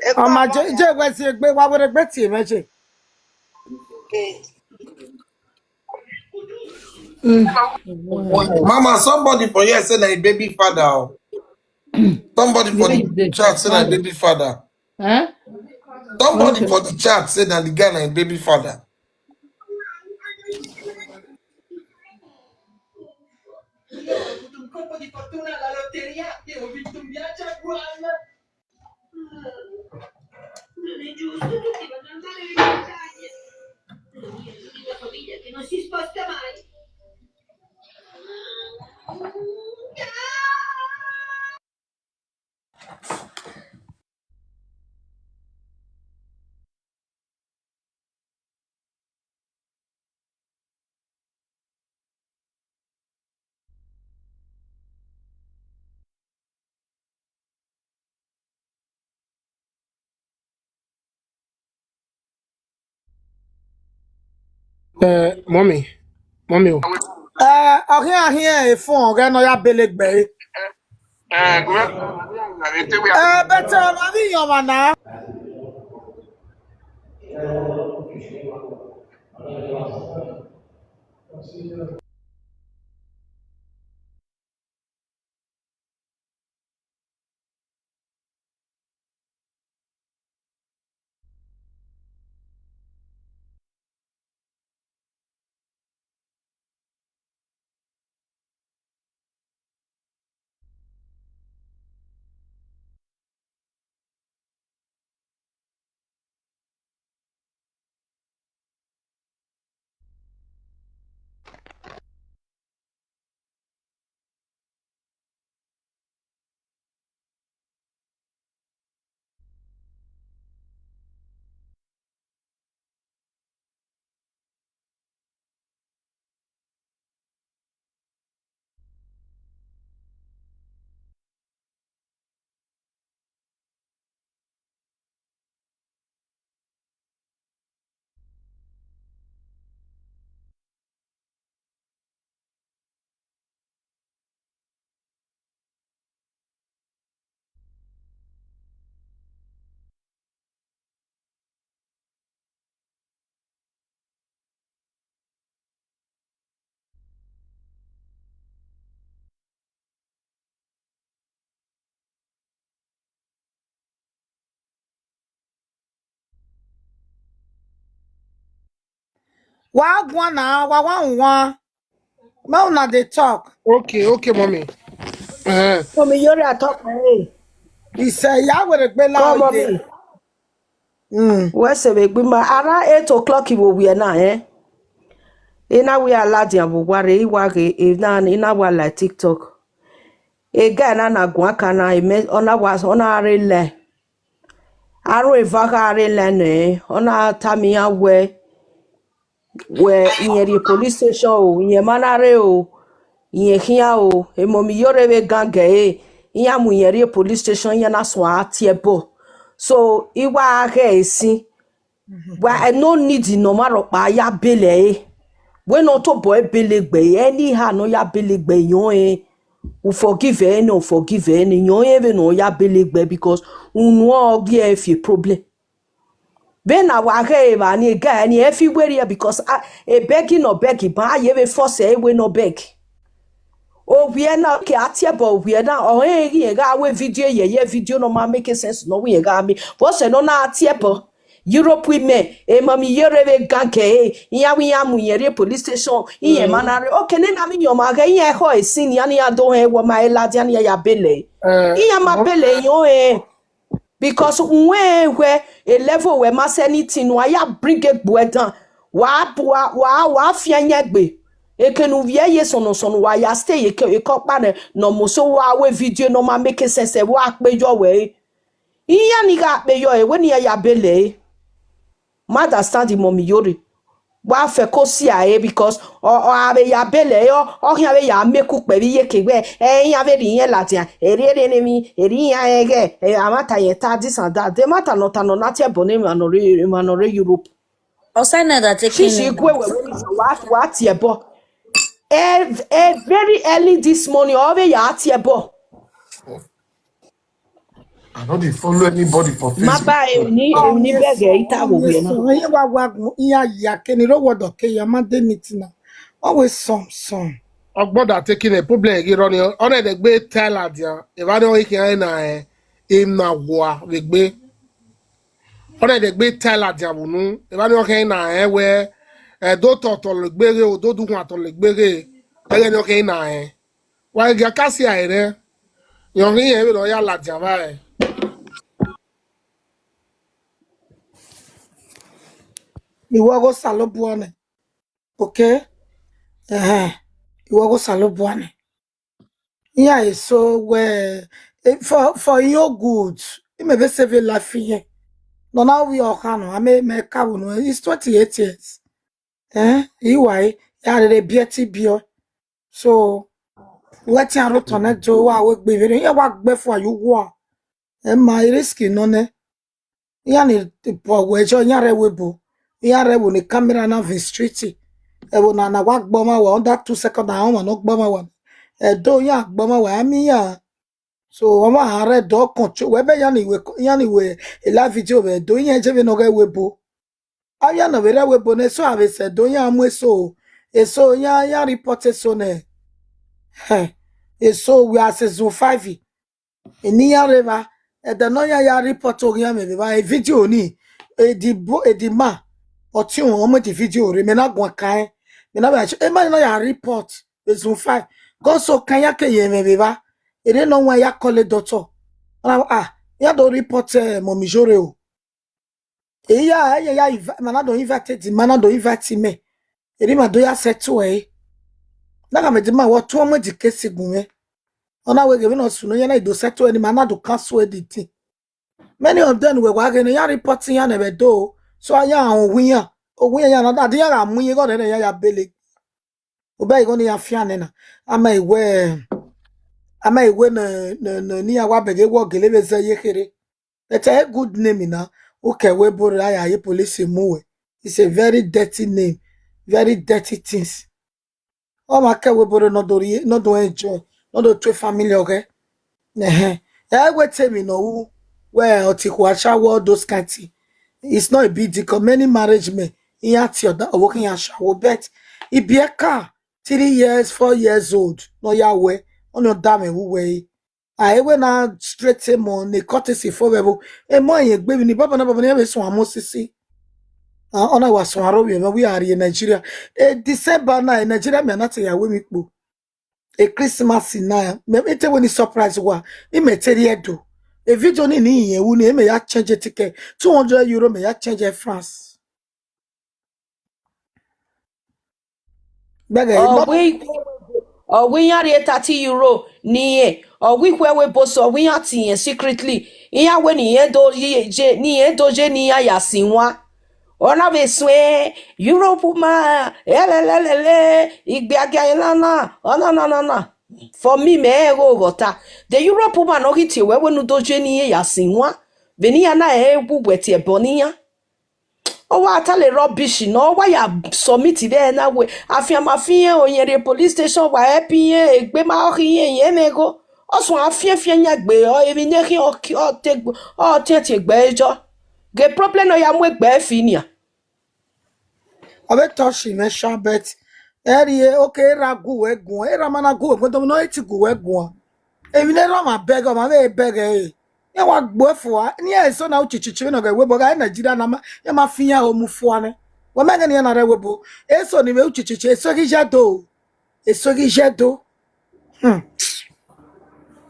E gbo Oma bon je we je we si egbe wa were gbe ti me je. okay. Mama, somebody for here say na a baby father. O. Somebody for the chat say na a baby father. Huh? Somebody for the chat say na the guy na a baby father. Eh, mommy, mommy, oh. Eh, okay, I hear a phone. Okay, no, ya belegbe. Eh, but uh, I mean, your man now. Wa gwana, wa wa wa. Ma una dey talk. Okay, okay, mommy. Uh, Mommy, you're a talk. Hey, He say, ya were gbe come, la ide. Mommy. Mm. What's a big bima? Around eight o'clock, you will be now, eh? Ina we are ladi and we worry, we worry, if na, ina we like TikTok. A guy na na guakana, a me, ona was, ona are le. Aro evaka are le ne, ona tamia we. We, in the police station, o, in the manare, o, in the here, o, a mommy, you're a gang, eh? In ya mu in the police station, in ya na swa tiebo. So, iwa he si. Wa I no need the normal ropa ya bele, eh? We no to boy bele gbe, anyhow no ya bele gbe, yo, eh? U forgive, eh? No forgive, eh? Ni yo, eh? We no ya bele gbe because u no give a problem. Be na wa he ba ni ga ni everywhere here because a, a begging no begging, but I have a force, eh? We no beg. O we na ke atiebo, we na o, eh, ye ga we video, ye, ye video no ma make sense, no we ga mi. What's no na atiebo? Europe women, e mami yere we ganke, eh, iya we ya mu yere police station, iye manare. Okay, ne na mi yo ma ga, iye ho e sin, ya ni ya do he, wo ma e la, ya ni ya bele. uh, Iya ma bele yo, eh. Because when we a level where ma say anything, wa ya bring it boy down. Wa, wa, wa, wa, fia nyegbe. Eke nu vie ye sono sono, wa ya stay, eke, eke pa ne, no mo so wa we video no ma make sense, eh, wa pe yo we. Iya ni ga pe yo, eh, we ni ya bele. Ma understand the mommy yori. Wa fe ko si a, eh, because o, o ave ya bele, o, o hin ave ya make up pe bi ye ke we. Eh, ya ve ri yen latin. E ri ere ne mi, e ri ya ege. Eh, amata ye ta this and that. The matter not, not, not here, but name, no re, no re Europe. Osana that She, taking she it. Go away, what, what here, but eh, eh, very early this morning, o ve ya here, but I no dey follow anybody for ma Facebook. Ba e ni, e ni bege ita wo we na. So, ye wa wa gun, iya ya ke ni ro wodo ke ya ma de meeting na. Always some, some. Ogboda taking a problem here on the, on the gbe tell at ya. If I don't hear na, eh, him na wa we gbe. On the gbe tell at ya wunu. If I don't hear na, eh, where, eh, do to to le gbe re, o do du wa to le gbe re. Ege no hear na, eh. Wa ga kasi a ere. Yo ri e we lo ya la ja va, eh. Iwo go salo buane. Okay? Eh. Iwo go salo buane. Yeah, so we, eh, for, for your good, you may be save a life here. No, now we all can. I may, may kabu no. It's twenty-eight years. Eh? Iwai, ya de bieti bio. So, wetin aro tone jo wa we gbe vere. Ye wa gbe for you wa. E ma risk no ne. Ya ni po we jo ya re we bo. Ya re wo ni camera na vi street. Ewo na na wa gboma wa under two seconds na wa no gboma wa. Edo ya gboma wa ami ya. So wa ma hare do control. We be yani we yani we ela video we do ya je we no ge we bo. Aya na we re we bo ne so ave se do ya mu eso. Eso ya ya report eso ne. Heh. Eso we are season five. Eni ya reva, eda no ya ya report o ya me ba e video ni. E di bo e di ma. Oti o mo di video re me na gwa kai. Me na ba e ma no ya report. Be zun fai. Go so kan ya ke ye me ba. Ere no wa ya call doctor. Ah, ya do report eh, mo mi jore o. Eya eya ya invite mana do invite di mana do invite me. Eri ma do ya settle e. Na ka me di ma wo tu mo di kesi gun me. Ona we ge me no su no ya na do settle e ni mana do cancel e di thing. Many of them we wa ge no ya report ya na be do. So aya on wi ya. O wi ya na da di ya ga mu ye go de ya ya bele. O be go ni ya fia ne na. Ama iwe ama iwe na na na ni ya wa be ge wo gele be ze ye kere. But a good name na. Okay, we boro ya ye police mu we. It's a very dirty name, very dirty things. O ma ke we boro no do ri no do enjoy, no do to family okay. Eh eh. E we tell me no who where oti ku ashawo those kind thing. It's not a big deal 'cause many marriage men in at your that working ashawo but e be a car three years, four years old. No ya we on your dame who we. Aewe na straight emo ne courtesy for we bo. Emo yen gbe mi ni baba na baba ni be sun amo sisi. Ah, ona wa sun aro we we are in Nigeria. E December na in Nigeria me na te ya we mi po. E Christmas na me e te we ni surprise wa. I me te ri edo. E video ni ni yen wu ni e me ya change ticket. Two hundred euro me ya change Air France. Gbege, no, ọgwụ ọgwụ ihe arịa thirty euro n'ihe ọgwụ ikwe we boso ọgwụ ihe ati ihe secretly ihe we ni ihe do je ni ihe do je ni ya ya si nwa. Ona ve swe Europe ma elelelele igbe aga ilana ona na na na. For me me ego gota the Europe ma no hiti we we nu do je ni ihe ya si nwa. Veni ya na egwu gweti eboniya. Owa atale rubbish no owa ya submit there na we afia ma fi yen oyen re police station wa epi yen egbe ma o ki yen yen me go osun afia fi yen gbe o emi ne ki o ki o te gbo o te te gbe ejo ge problem no ya mu egbe fi ni a. Abe toshi me sha bet. Eri e okay era gu we gun era mana gu we gun to no eti gu we gun. Emi ne ro ma beg o ma be beg e. Ye wa gbo fo a ni e so na uchichichi no ga we bo ga Nigeria na ma ye ma fi ya o mu fo ane. We me ga ni na re we bo e so ni we uchichichi e so gi je do e so gi je do. Hmm.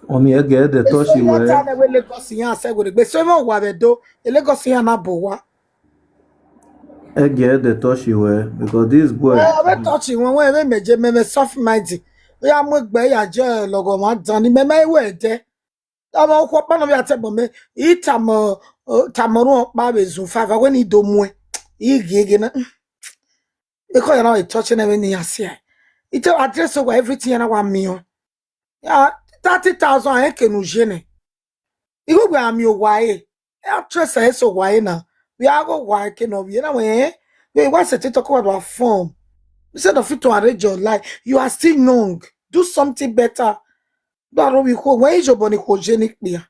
Omi ege de to si we. Ta na we Lagos ya se we gbe so mo wa be do e Lagos ya na bo wa. Ege de to si we because this boy. Eh, we touch him when we me je me me soft mind. We are mo gbe ya je logo ma dan ni me me we de. Ama ko pa no bi ate bo me. I tamo tamo ru pa be zu five we ni do mu e. I gege na. E ko ya na we touch na we ni ya se. Ite address over everything na wa mi o. Ya thirty thousand e ke nu je ne. Igo gbe ami o wa e. E actress e so wa e na. We are go wa e ke no we na we. We wa se TikTok wa do form. Instead of you to arrange your life, you are still young. Do something better. Do aro we ko we ijo bo ni ko je ni pe ya.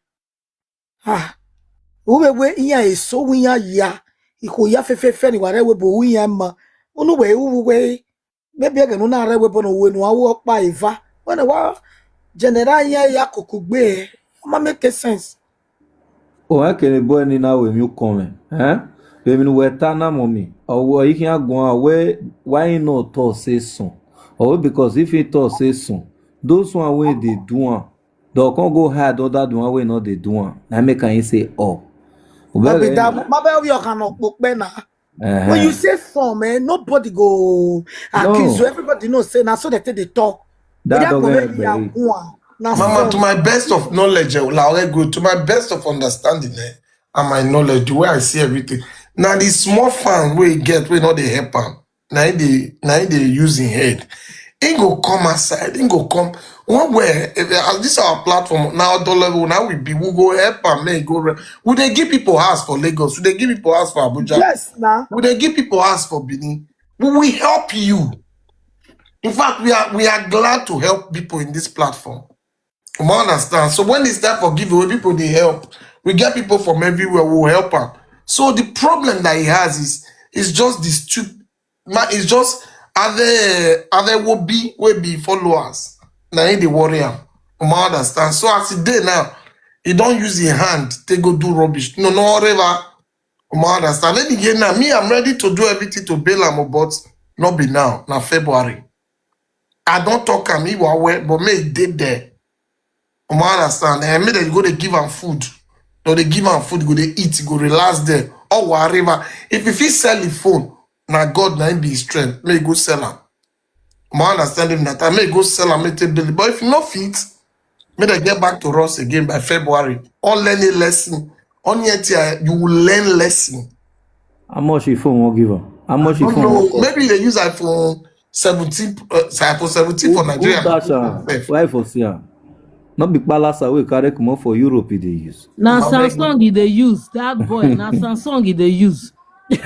Ah. Uwe we iya eso we ya ya. Iko ya fe fe fe ni wa re we bo we ya ma. Unu we u we maybe again una re we bo no we no awo pa eva. When wa general ya ya kokugbe. Ma make sense. O ha kene boy ni na we mi comment. Eh? We mi we ta na mo mi. O wo yi kin agun a we why not to say son. O because if he to say son, those one wey dey do am, they come go hide under the one wey no dey do am. Na make am say oh. Ma be da ma be wi o kan no pope na. When you say some, eh, nobody go accuse you. Everybody know say na so they take dey talk. That don't get buried. Mama, to my best of knowledge, eh, Laure, good. To my best of understanding, eh, and my knowledge, the way I see everything. Now the small fan we get, we know they help am. Now they now they use in head. He go come outside. He go come one way. If, as this our platform now, the level now we be we go help am make go. Would they give people house for Lagos? Would they give people house for Abuja? Yes, now. Would they give people house for Benin? We will help you. In fact, we are we are glad to help people in this platform. You understand? So when it's time for giveaway, people they help. We get people from everywhere who help them. So the problem that he has is is just the stupid man. It's just other other will be will be followers. Now he the warrior. You understand? So as he dey now, he don't use his hand. They go do rubbish. No, no, whatever. You understand? Then again, now me, I'm ready to do everything to bail him, but not be now. Now February. I don't talk him. He was aware, but me he did there. You understand? And me that you go to give him food. No, they give him food, go they eat, go relax there. Or whatever. If if he sell the phone, now God now him be his strength. May he go sell him. My understanding that I may go sell and make a bill. But if you not fit, may they get back to us again by February. All learn a lesson. On yet you will learn lesson. How much if phone won't give him? How much if No, phone no, won't cost? Maybe they use iPhone seventeen, uh, sorry, iPhone seventeen for Who, who Nigeria. dash am? Sef. Why for see am? Not big palace wey carry comot for Europe e dey use. Na But make- Samsung e dey use. That boy, na Samsung e dey use.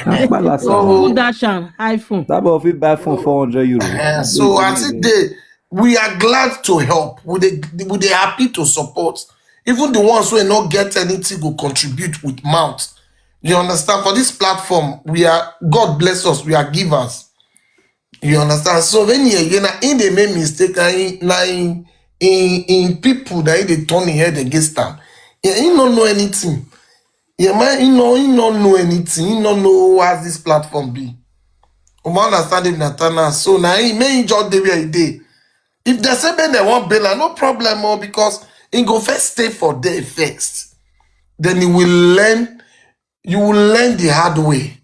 Na palace. So- Who dash am iPhone? That boy fit buy phone four hundred euro. Uh, so I think they we are glad to help. We they we they happy to support. Even the ones who not get anything will contribute with mouth. You understand? For this platform, we are God bless us. We are givers. You understand? So when you you know, in the main mistake, na in na in in, in people that they turn their head against them. Yeah, he don't know anything. Yeah, man, he no he don't know anything. He don't know as this platform be. You understand him, Natana? So now he may just dey where he dey. If they say make they want bail, no problem, oh, because he go first stay for there first. Then he will learn. You will learn the hard way.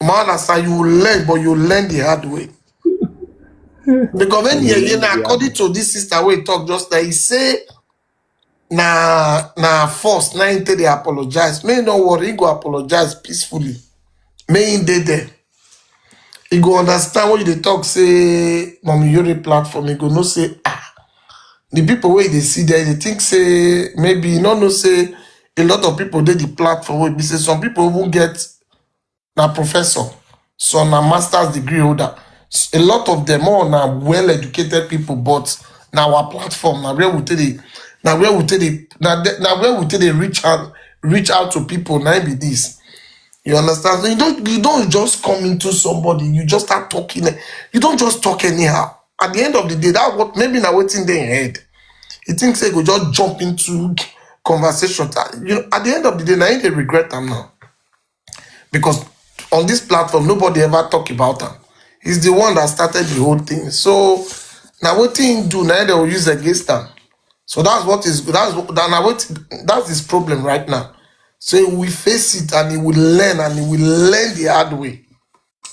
Man, that's how you will learn, but you learn the hard way. Because when you, you know, according to this sister we talk just like he say, na na force na him take dey apologize. May no worry, he go apologize peacefully. May he dey there. He go understand what you dey talk. Say, Mommy Yori platform. He go know say ah, the people where they see there, they think say maybe you no know say a lot of people dey the platform. Wey be say some people even get na professor, some na master's degree holder. S- A lot of them all na well educated people, but na our platform na where we take dey na where we take dey na the- na where we take dey reach out reach out to people. Na be this. You understand? So you don't you don't just come into somebody. You just start talking. You don't just talk anyhow. At the end of the day, that what maybe na wetin dey in head. You think say go just jump into conversation. You know, at the end of the day, now they regret them now. Because on this platform, nobody ever talk about them. He's the one that started the whole thing. So now what thing do now they will use against them. So that's what is that's what- that now what that's his problem right now. So he will face it and he will learn and he will learn the hard way.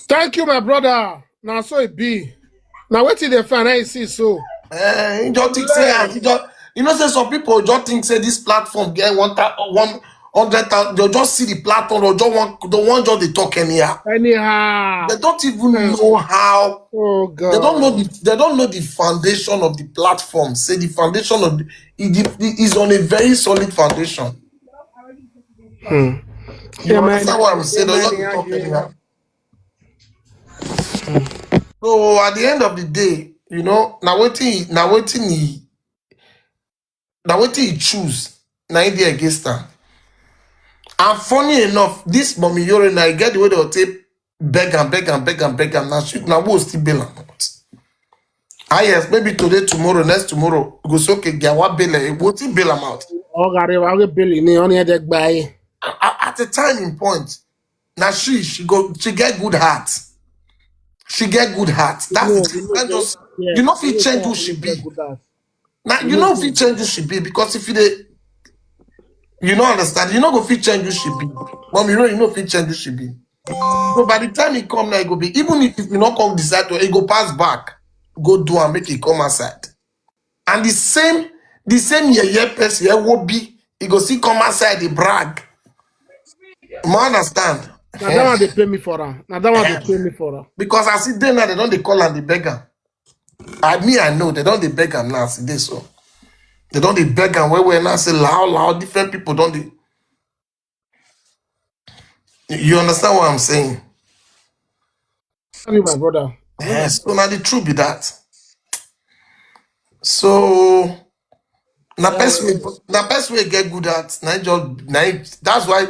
Thank you, my brother. Now so it be. Now what did they find? I see so. Eh, you just think say ah, you just you know say some people just think say this platform get one thousand one hundred thousand. They just see the platform or just want don't want just they talk anyhow. Anyhow. They don't even know how Oh God. they don't know the they don't know the foundation of the platform. Say the foundation of the it, it is on a very solid foundation. Hmm. You Yeah, man. understand what I'm saying? They Yeah, just man, talk yeah, yeah. anyhow. So at the end of the day, you know, now waiting, now waiting he, now waiting he choose, now he dey against her. And funny enough, this Mommy Yore now get the way they'll take beg and beg and beg and beg and now shoot now will still bail am out. Ah yes, maybe today, tomorrow, next tomorrow, we go say okay, get what bail, eh, we'll still bail am out. Ọ gara ịwa gị beli ni ọ na-ede gba anyị. A- a- at a time in point, now she she go she get good heart. She get good heart. That's No, the thing. we know Can't that. Just Yeah, you know we if know change who that. she We be. get good heart. Now We you know know if you change who she be because if you dey, you don't understand. You know go fit change who she be. Mom, you know you know fit change who she be. So by the time he come now, it go be even if, if you not come decide to, it go pass back, go do and make it come outside. And the same, the same yeah yeah person, yeah will be, he go see come outside the brag. You understand? Now that one they pay me for her. Now that one they pay me for her. Because I see them now, they don't they call and they beg her. I mean, I know they don't they beg her now. See this so they don't they beg her where we now say loud, loud. Different people don't they. You understand what I'm saying? you, my brother. Yes, so na the truth be that. So na person, na person wey get good heart. Na him just na him- that's why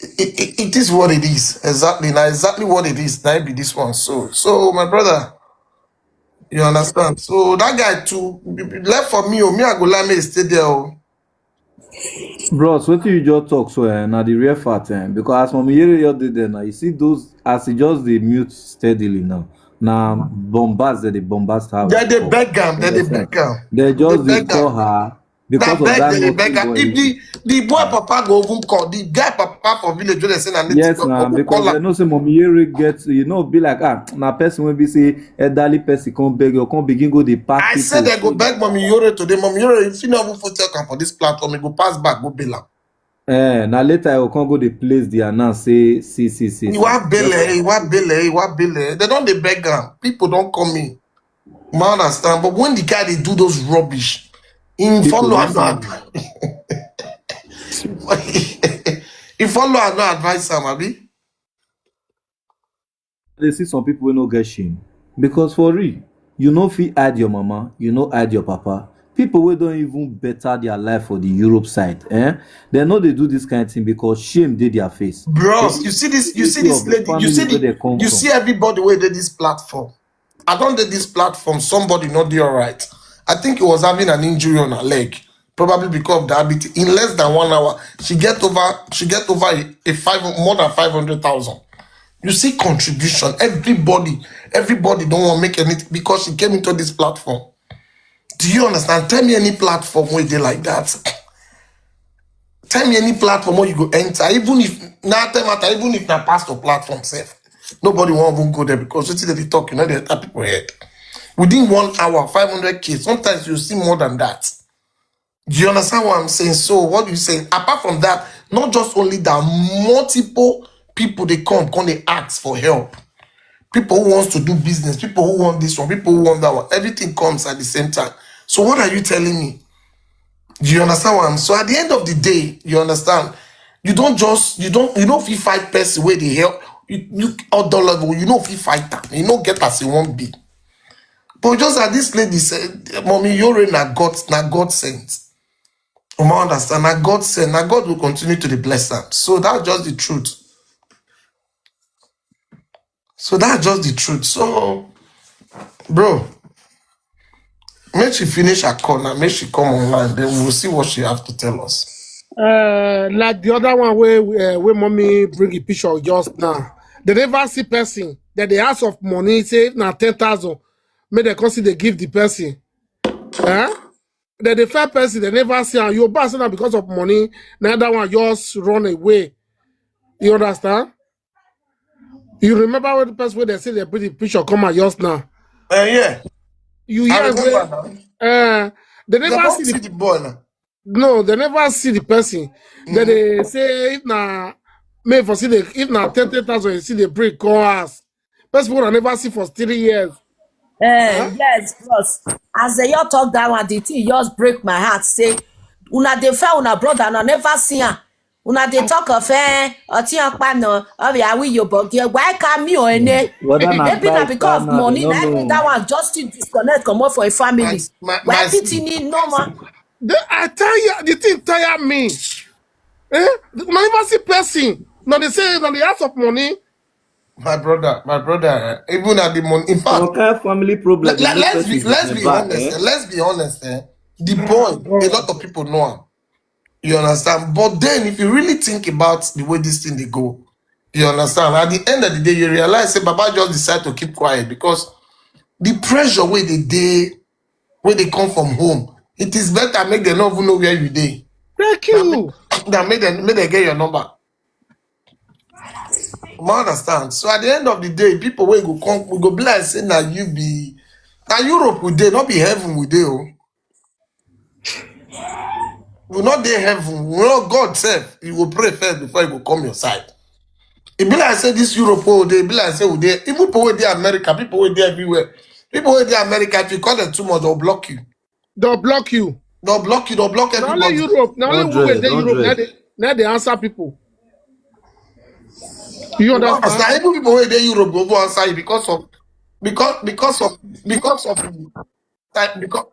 it, it, it is what it is. Exactly, na exactly what it is. Na him be this one. So so my brother, you understand? So that guy too left for me. Oh, me I go like me stay there. Oh. Bros, wetin you just talk so, eh, na the real fact, eh, because as Mommy Yere just dey there now, you see those, as he just dey mute steadily now, na bombast that they bombast her. They dey beg am. They dey beg am. They just They dey beg call am. her Na because of beg that they dey naughty beg am. boy. If the the boy papa go even call the guy papa for village wey dey say na native Yes, boy now, go call because they am. Know say Mommy Yere get, you know, be like, ah, na person wey be say elderly person come beg you, come begin go dey pack I say people. They go beg Mommy Yore today. Mommy Yore, if you no even fit talk am for this platform, you go pass back, go bail am. Eh, na later I go come go dey place the announce say, see, see, see, see. Iwa bele, iwa bele, iwa bele. They don dey beg am. People don come in. Ma understand, but when the guy dey do those rubbish, him People follow don am no see. advise. He follow am no advise am, abi? They see some people wey no get shame, because for real, you no fit hide your mama, you no hide your papa. People wey don even better their life for the Europe side, eh? They no dey do this kind thing because shame dey their face. Bros, They you see this, you see insecurity this of the lady, you see family wey the, they come you from. See everybody wey dey this platform. I don dey this platform, somebody not dey alright. I think he was having an injury on her leg, probably because of diabetes. In less than one hour, she get over, she get over a, a five, more than five hundred thousand. You see contribution. Everybody, everybody don't want make anything because she came into this platform. Do you understand? Tell me any platform where they like that. Tell me any platform where you go enter. Even if na tell matter, even if na pastor platform sef, nobody won't even go there because wetin dem dey talk, you know, they enter people head. Within one hour, five hundred K. Sometimes you see more than that. Do you understand what I'm saying? So what you saying? Apart from that, not just only that, multiple people they come, come they ask for help. People who wants to do business, people who want this one, people who want that one. Everything comes at the same time. So what are you telling me? Do you understand what I'm? So at the end of the day, you understand. You don't just you don't you don't feel fight person where they help. You, you other level, you know if you fight them, you know get as you won't be. But just as this lady said, Mommy, you're in a God, na God sent. You might understand, na God sent, na God will continue to dey bless them. So that's just the truth. So that's just the truth. So, bro, make she finish her call now. Make she come online. Then we'll see what she have to tell us. Uh, like the other one where uh, where mommy bring a picture just now. They never see person. That they ask of money, say if na ten thousand, make they come see they give the person. Huh? That the first person they never see and you pass now because of money. Na that one just run away. You understand? You remember what the person where they say they bring the picture come out just now. Uh, yeah, You I hear remember where now. uh, they They never don't see see the the boy now. No, they never see the person. Then Mm-hmm. They say if na me for see the if na ten ten thousand you see the break come house. Person wey I never see for three years. Eh, Huh? Yes, bros. As they all talk that one, the thing just break my heart. Say, una dey fair, una brother, una never see am. Una dey talk of eh, oti akpa no, obi awi yo bogi. Why can me or any? Whether na Maybe na advice because of plan now, they money, no na make that know. One just still disconnect comot for a My family. my Why my pity me no man? They, I tell you, the thing tire me. Eh? Una never see person. Now they say now they ask of money. my brother, my brother, eh, even at the money. In fact, What kind of family problem let, dey let, make let's be person let's be back, honest. Eh? Eh? Let's be honest. Eh? The boy, a lot of people know him. You understand? But then, if you really think about the way this thing they go, you understand? At the end of the day, you realize say Baba just decide to keep quiet because the pressure where they dey, where they come from home, it is better make them not even know where you dey. Thank you. Than make them make them get your number. You understand? So at the end of the day, people will go come, we go be like say now you be now Europe we dey, not be heaven we dey. Oh. We not dey heaven. We not God self. You will pray first before you go come your side. It be like say this Europe, oh, they be like say we dey. Even people wey dey America, people wey dey everywhere. People wey dey America, if you call them too much, they'll block you. They'll block you. They'll block you. They'll block Not only everybody. Europe, not only who Hundred, dey Europe, now hundred. They, now they answer people. You Because understand? na even people wey dey Europe go go outside because of because because of because of that because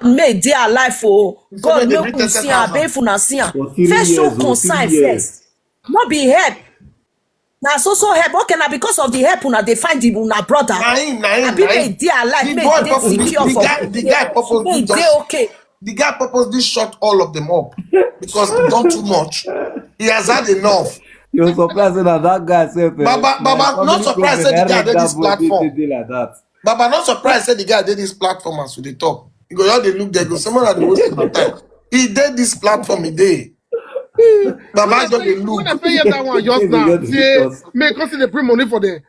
May dey alive o. you say God make dey make bring we thirty see am. Abeg, thousand. If una see am, For three first show years o, three concern years. First. No be help. Na so so help. Okay, na because of the help una dey find the una brother. Na him, na him, Abi na may him. Dey alive, The may boy dey purposely, secure the for guy, the guy purposely may dey just, okay. The guy purposely shot all of them up because he done too much. He has had enough. You're surprised that that guy sef. Eh, Baba, like, Baba, how not many surprised government say the guy direct did that this boy dey platform. Dey like that? Baba, not surprised say the guy did this platform as we dey talk. You go all dey look there, go someone at the waste of time. He did this platform, he did. Baba just dey look. When I pay that one just now, say, may come see the bring money for them.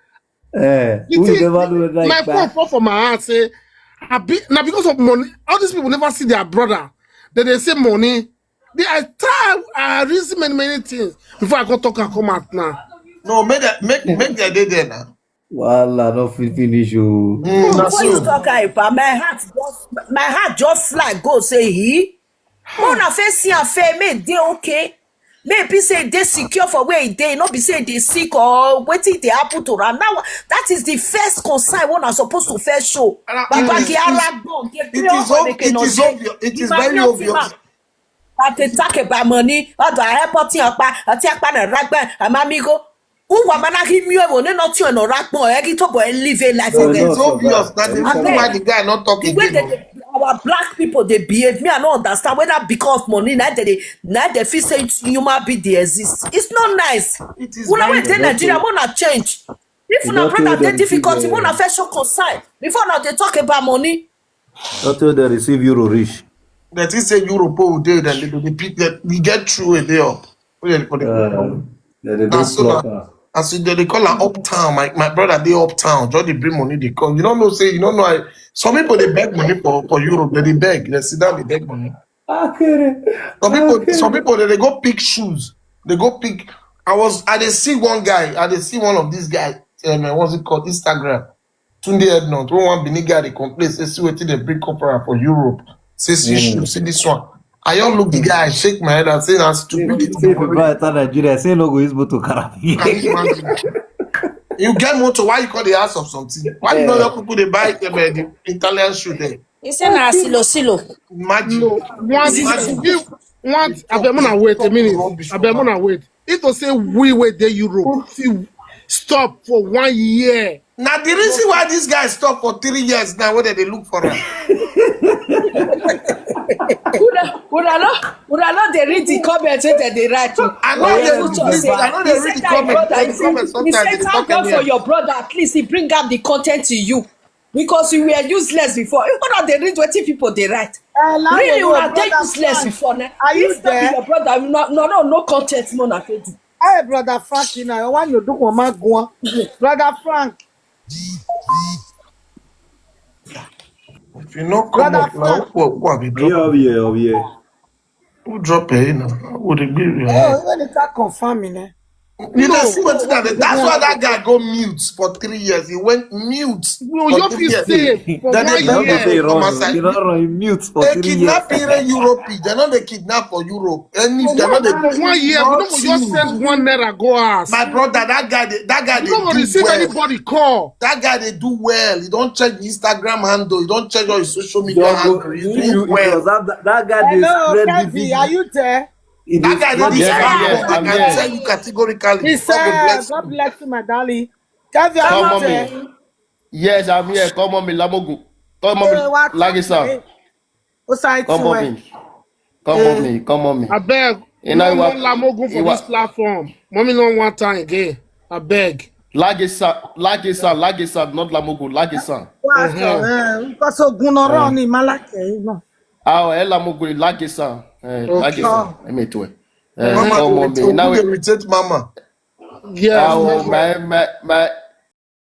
Eh, who never know that? My phone fall for my hand. Say, I be now because of money. All these people never see their brother. Then they say money. They I try I reason many many things before I go talk and come out now. No, make that make make that day there now. Wahala no fit finish o. Mm, that's Before you true. Talk about my heart just my heart just fly go say he. Una first see am fair, may dey okay. Maybe say dey secure for where he dey, no be say dey sick or wetin dey happen to am. Now that is the first concern wey una suppose to first show. And I- Baba it is- Giara gbon, It is ob- it is obvious. It is very obvious. That they talk about money, or the airport thing, akpa, ati akpa na ragba, amamigo. Who wa mana give me one, not you no ragbo, egi to boy live a life. No, It Again. Is no, obvious no, that the no, reason no. Why the guy not talk The way again. that they, our black people they behave, me I don't understand whether because of money now they now they feel say human being they exist. It's not nice. It is Una very wait till Not Nigeria true. Una change. If You una not brother told dey them to give difficult, them. Una first show concern before now they talk about money. Not till they receive Euro rich. That is say Europe oh, dey then they, they, pick that we get through a day up. Wait for the Uh, they, they As don't soon block as her. as you they call her uptown, my, my brother they uptown, just they bring money they come. You don't know say you don't know I, some people they beg money for, for Europe, they, they beg, they sit down, they beg money. Akere. Some people Okay. Some people they, they go pick shoes. They go pick I was I they see one guy, I they see one of these guys, um, what's it called? Instagram. Tunde Ednut, when one Benin guy they complain, say see wetin they bring corporate for Europe. Say see shoe, see this one. I all look the guy, I shake my head and say that's Say if stupidity. if you buy enter Nigeria, say no go use motor carry. Can you imagine? You get motor, why you call the house of something? Why you know your people they buy um, uh, the Italian shoe there? He say na silo silo. Imagine. No, one Imagine. give one abeg una wait a minute. Abeg una wait. If to say we wait dey Europe, see stop for one year. Now the reason why this guy stop for three years now, whether they look for him. Una una no una no dey read the comment wey dem dey write o. I know Wey they even read talk the say I know he they say read the thank comment. God that They he say comment he sometimes say they thank talk God for again. Your brother at least he bring up the content to you because you were useless before. If una dey read wetin people dey write, Eh, Lawyer, really your una dey brother useless Frank. Before na. Are you If no be there? Your brother, no no no content more na fit do. Hey, brother Frank, you know, I want you to come and go on. Brother Frank, If you no come Brother up now, Frank. who, who, who have you Yeah, dropped? oh yeah, oh yeah. Who drop here now? Who the baby? Oh, you want to start confirming, eh? You know, see what that, that's why that guy go mute for three years. He went mute No, for you three fit years. Stay for Then one they You don't year. say he come run. outside. You don't run. He mute for They three kidnap years. here in Europe. They not they kidnap for Europe. Any they not they For one year, we no go just send one naira go house. My brother, that guy, they- that guy, We they no go do receive well. Anybody call. That guy, they do well. He don't check the Instagram handle. He don't check all his social media Don't go, handle. He if do you, it well. was that, that guy they Hello, spread the Kevin, video. Are you there? He That guy, spread they the Yeah, video. yeah, I I'm can here. tell you categorically. He God said, bless God you. Bless you, my darling. Kevin, Come are on you me. There? Yes, I'm here. Come on me, Lamogu. Come on Hey, me, what? Lagisa. Hey, Osaiti, Come on eh? me. Come on me. Come on me. Abeg, You know no what? more Lamogu for You this wa- platform. Mommy no one time again. Abeg. Lagisa, Lagisa, Lagisa, not Lamogu, Lagisa. What? Eh, because Ogun no run in Malake, you know. Ah, eh, Lamogu, Lagisa. Eh, Okay. Lagisa. Let me do it. Eh, Mama, come on they me. Now they we irritate Mama. Yes. Ah, oh, my my my